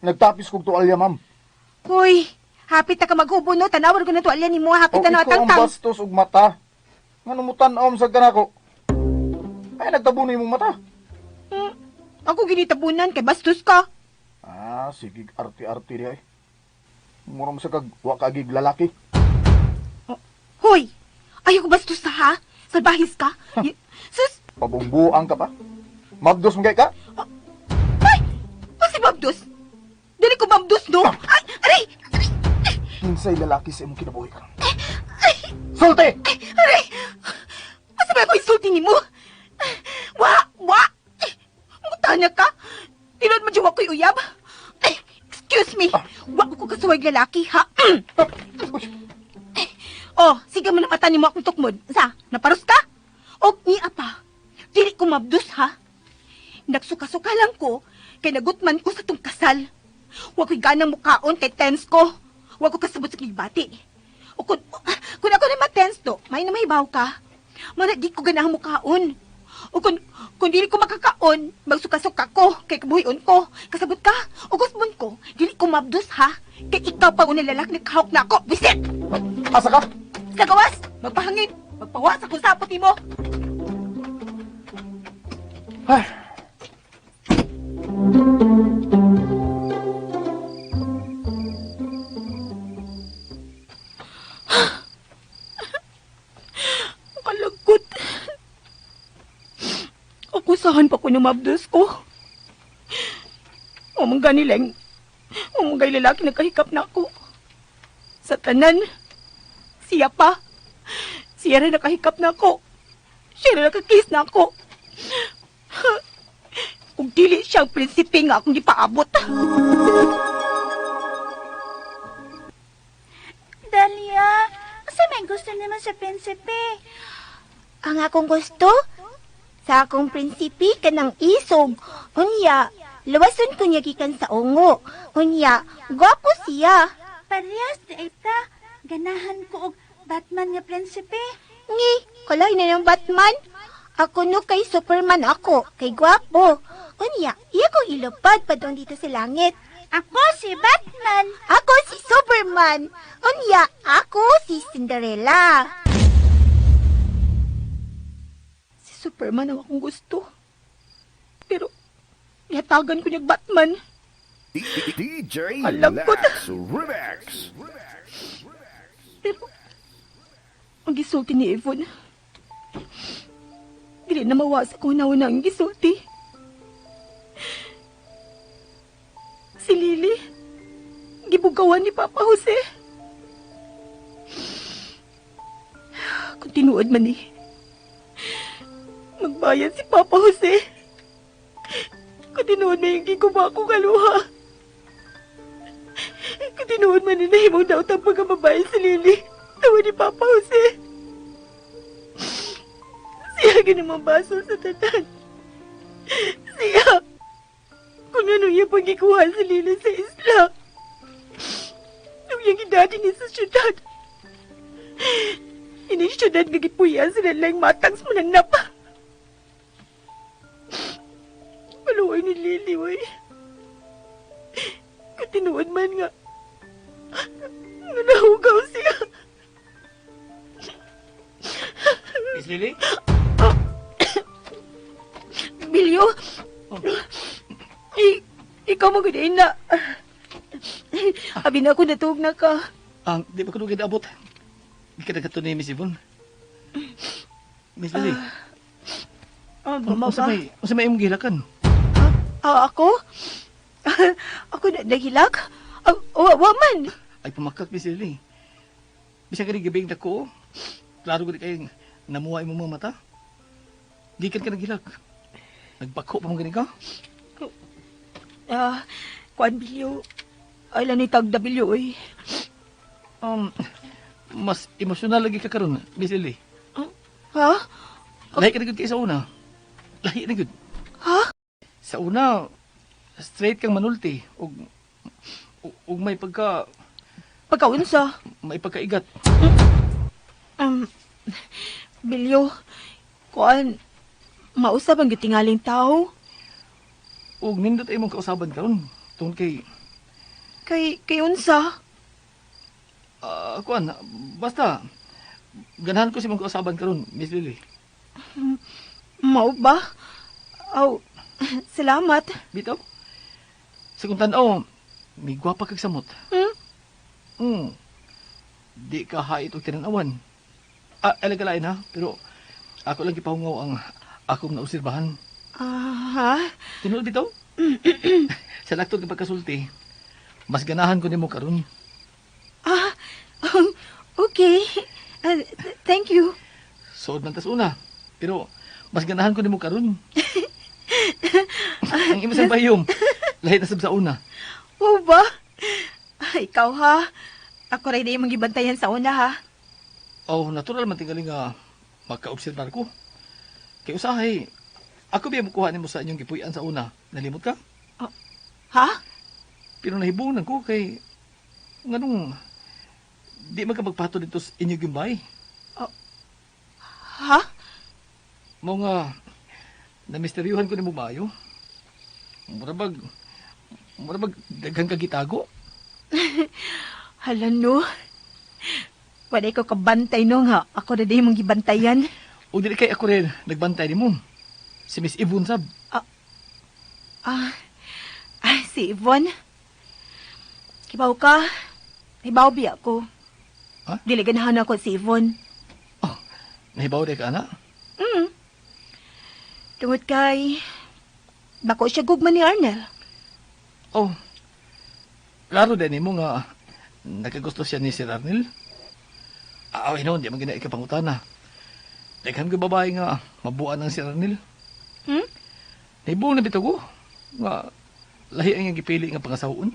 Nagtapis kog tuwalya, ma'am. Hoy! Hapit na ka maghubo, no? Tanawar ko na tuwalya ni mo. Hapit na ikaw ang natangtang. bastos og mata. Nga numutan-om sa ganako. Ay, nagtabunoy mong mata. Ako ginitabunan kay bastos ka. Ah, sige, arte-arte di ay. Mura mo sa kag wa kagig lalaki. Oh, hoy! Ayaw ko bastos na, ha? Salbahis ka? Sus! Pabungbuang ka pa? Mabdos mo kay ka? Oh, ay! O si Mabdos? Dili ko mabdos, no? Ay! Aray! Aray! Kinsay lalaki sa imong kinabuhi ka. Ay! Sulti! Ay! Aray! Asa ba ako insulti nimo? Wa! Wa! Mutanya ka? Tinuod mo dyan ako'y uyab? Ay, excuse me! Wa ko kasuway lalaki, ha? Oh, sige mo na mata nimo akong tukmod. Sa, naparos ka? Og niya pa. Dili ko mabdos, ha? Nagsuka-suka lang ko, kay nagutman ko sa tong kasal. Wa ko'y ganang mukaon kay tense ko. Wa ko kasabot sa kibati. O kung ako na ma-tense do, may na mahibaw ka. Mana di ko ganang mukaon. O kung dili ko makakaon, magsuka-suka ko, kay kabuhion ko. Kasabot ka, o gusmon ko, dili ko mabdos, ha? Kay ikaw pa unang lalaki nakahawk na ako. Bisit! Asa ka? Sa gawas! Magpahangin! Magpawas akong sapot nimo! Ay! Kalagkot. Akusahan pa ko ng mabdos ko. Umang ganileng. Umang gay lalaki nagkahikap na ako. Sa tanan, siya pa. Siya rin nakahikap na ako. Siya rin nakakiss na ako. Kung dili siya ang prinsipe nga akong gipaabot. Dalia, asa may gusto nimo sa prinsipe? Ang akong gusto? Sa akong prinsipe kanang isog. Unya, lawason ko niya gikan sa ungo. Unya, gwapo siya. Parehas di ay ta. Ganahan ko og Batman nga prinsipe. Ngi, kalay na ng Batman. Ako no kay Superman ako, kay gwapo. Unya, iya kong ilupad padong dito sa langit. Ako si Batman. Ako si Superman. Unya, ako si Cinderella. Si Superman ang akong gusto. Pero, yatagan ko niyang Batman. DJ Alam ko na. Lax Remix. Pero, ang gisulti ni Yvonne, dili na mawasa kung nauna ang gisulti. Si Lily, gibugawan ni Papa Jose. Kung tinuod man eh, magbayad si Papa Jose. Kung tinuod man yung gikuba ko kaluha. Kung tinuod man ni nahimong daw ang pagkababae si Lily, tawa ni Papa Jose. Siya ginamang baso sa tanan. Siya, kung ano iya pagikuha si Lily sa isla. Nung iyang gidadi niya sa syudad. Ini syudad nga gipuya sila lang matang sa mananap. Maluoy ni Lily, oy. Kung tinuod man nga, nga nahugaw siya. Miss Lily? Bilyo? Ikaw mo gud na. Abi na ako natug na ka. Ang di ba ko nung abot? Di ka nagkato ni Miss Yvonne. Miss Lily. Mama ba? Unsa may imong gihilakan? Ako? Ako na nahilak? Wa man. Ay pumakak, Miss Lily. Bisan ka ni gabing dako. Klaro gud kay namuha imong mga mata. Gikan ka naghilak. Nagbako pa man gani ka? Kuan Bilyo. Ay lang ni tag W oy. Mas emosyonal lagi ka karon, Miss Lily. Ha? Lahi ka na gud kay sa una. Lahi na gud. Ha? Sa una, straight kang manulti ug ug may pagka pagkaunsa? May pagkaigat. Bilyo, kuan mausab ang gitingaling tao. Ug nindot imong kausaban karon tungod kay kay unsa? Kuan, basta ganahan ko si imong kausaban karon, Miss Lily. Mao ba? Aw, salamat. Bitaw. Sa kung tan-aw, may gwapa kag samot. Hmm? Di ka hait og tinanawan. Alagalain ha, pero ako lang gipahungaw ang akong naobserbahan. Ha? Tinuod bitaw? Sa laktod nga pagkasulti, mas ganahan ko nimo karon. Okay. Thank you. Suod man tas una, pero mas ganahan ko nimo karon. Ang imo sa bayom, lahi na sab sa una. Oo ba? Ikaw ha? Ako rin na imong gibantayan sa una ha. Oh, natural man tingali nga makaobserbar ko. Kay usahay, ako biya mukuha nimo sa inyong gipuy-an sa una. Nalimot ka? Ha? Pero nahibunan ko kay nganong di man ka magpato dito sa inyong gimbay. Ha? Mao nga namisteryuhan ko nimo maayo. Murabag daghan ka gitago. Hala no. Wala ko kabantay no nga. Ako na di mong gibantayan. O dili kay ako rin nagbantay nimo. Si Miss Yvonne sab. Si Yvonne. Kibaw ka. Hibaw biya ko. Ha? Dili ganahan ako si Yvonne. Oh, nahibaw di ka ana? Tungod kay bako siya gugma ni Arnel. Oh. Klaro din nimo nga nakagusto siya ni Sir Arnel. Aw, hinuon, di man gina ikapangutana. Daghan ko babae nga mabuan ng Sir Arnel. Hmm? Naibong na bitaw ko. Nga, lahi ang iyang gipili nga pangasawoon.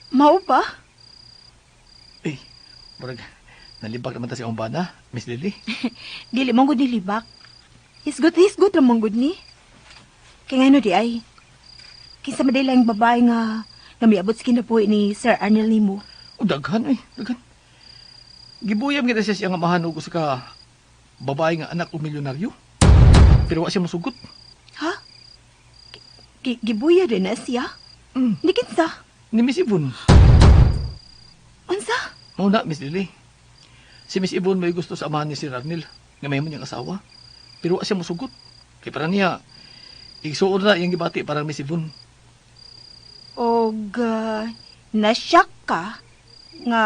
Mao ba? Eh, murag, nalibak naman ta si bana, Miss Lily. Dili man gud nilibak. Hisgot hisgot ra man gud ni. Kay ngano di ay? Kinsa man ang babae nga nga miabot sa kinabuhi ni Sir Arnel nimo? O, daghan eh, daghan. Gibuyam kita siya siyang amahan og usa ka babae nga anak o milyonaryo. Pero wa siya mosugot. Ha? Gibuya din na siya? Mm. Ni kinsa? Ni Miss Yvonne. Unsa? Mao na, Miss Lily. Si Miss Yvonne may gusto sa amahan ni Sir Arnel nga may niyang asawa. Pero wa siya mosugot. Kay para niya, igsuon na iyang gibati para Miss Yvonne. Og na-shock ka nga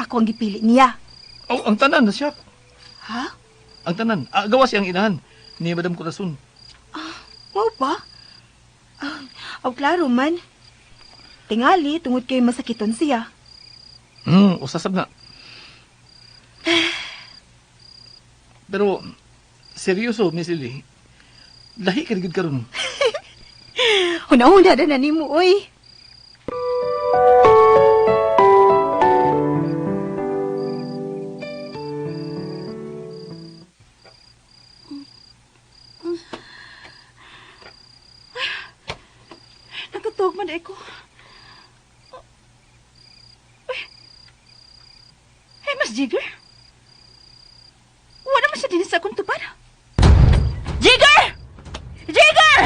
ako ang gipili niya. Oh, ang tanan na siya. Ha? Ang tanan. Ah, gawa siyang inahan ni Madam Corazon. Mao ba? Ah, aw, klaro man. Tingali, tungod kay masakiton siya. Usasab na. Pero, seryoso, Miss Lily. Lahi ka gud karon. Huna-huna na nimo, oy. Nakatog man ko. Uy. Hey, Mas Jigger. Wala man siya din sa akong tupad. Jigger! Jigger!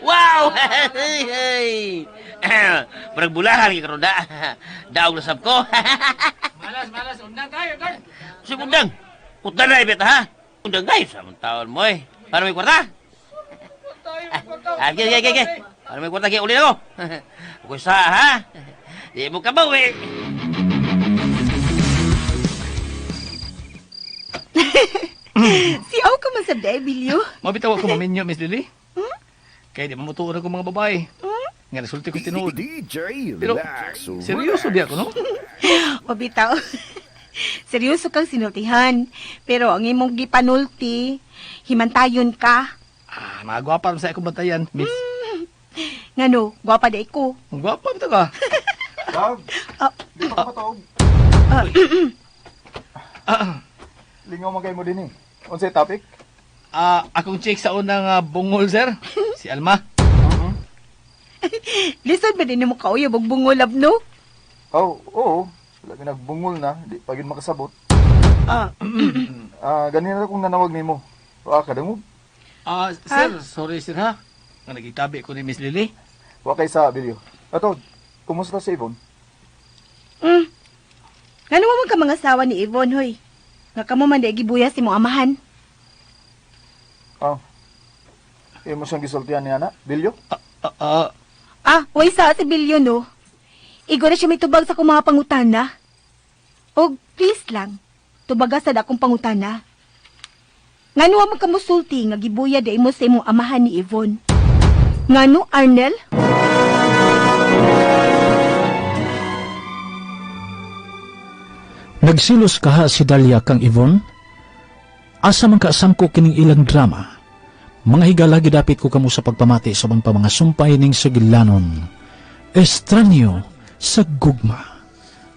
Wow! Hey, hey. Parang bulahan kay karon da. Daog na sab ko. Malas, malas. Undang tayo, undang. Si undang. Puta na ibet ha. Undang kayo sa mong taon mo eh. Para may kwarta. Ah, okay, okay, okay. Para may kwarta kay uli na ko. Ako sa ha. Di mo ka bawi. Si aw ka man sa Bilyo. Mabitaw ako maminyo, Miss Lily. Kaya di mamutuon ako mga babae. Nga nasulti ko tinuod. DJ Pero, Lax. seryoso biya ko, no? O bitaw. Seryoso kang sinultihan. Pero ang imong gipanulti, himantayon ka. Ah, mga gwapa sa akong bantayan, Miss. Ngano, gwapa di ko. Ang gwapa bitaw ka. Love, Ah. di pa ka matuog. Ah, Lingaw man kayo mo din eh. Unsay topic? ah, akong check sa unang bungol, sir. Si Alma. Lisod ba din mo kauyab og bungolab no? Oh, oo. Labi nagbungol na, di pa gyud makasabot. Ah, Ah, ganina ra kong nanawag nimo. Wa ka dungog. Ah, sir, sorry sir ha. Nga nagitabi ko ni Miss Lily. Wa kay sa bilyo. Ato, kumusta si Yvonne? Ngano man ka mga asawa ni Yvonne hoy? Nga kamo man di gibuya si mong amahan. Ah. Imo siyang gisultihan niya na, Bilyo? Ah, ah, Ah, way sa si Bilyo no. Igo na siya may tubag sa akong mga pangutana. Og please lang, tubaga sa akong pangutana. Ngano man ka mosulti nga gibuya di mo sa imong amahan ni Yvonne? Ngano, Arnel? Nagsilos kaha si Dalia kang Yvonne? Asa man kaasangko kining ilang drama? Mga higala gidapit ko kamo sa pagpamati sa ubang pa mga sumpay ning sugilanon. Estranyo sa gugma.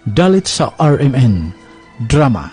Dalit sa RMN. Drama.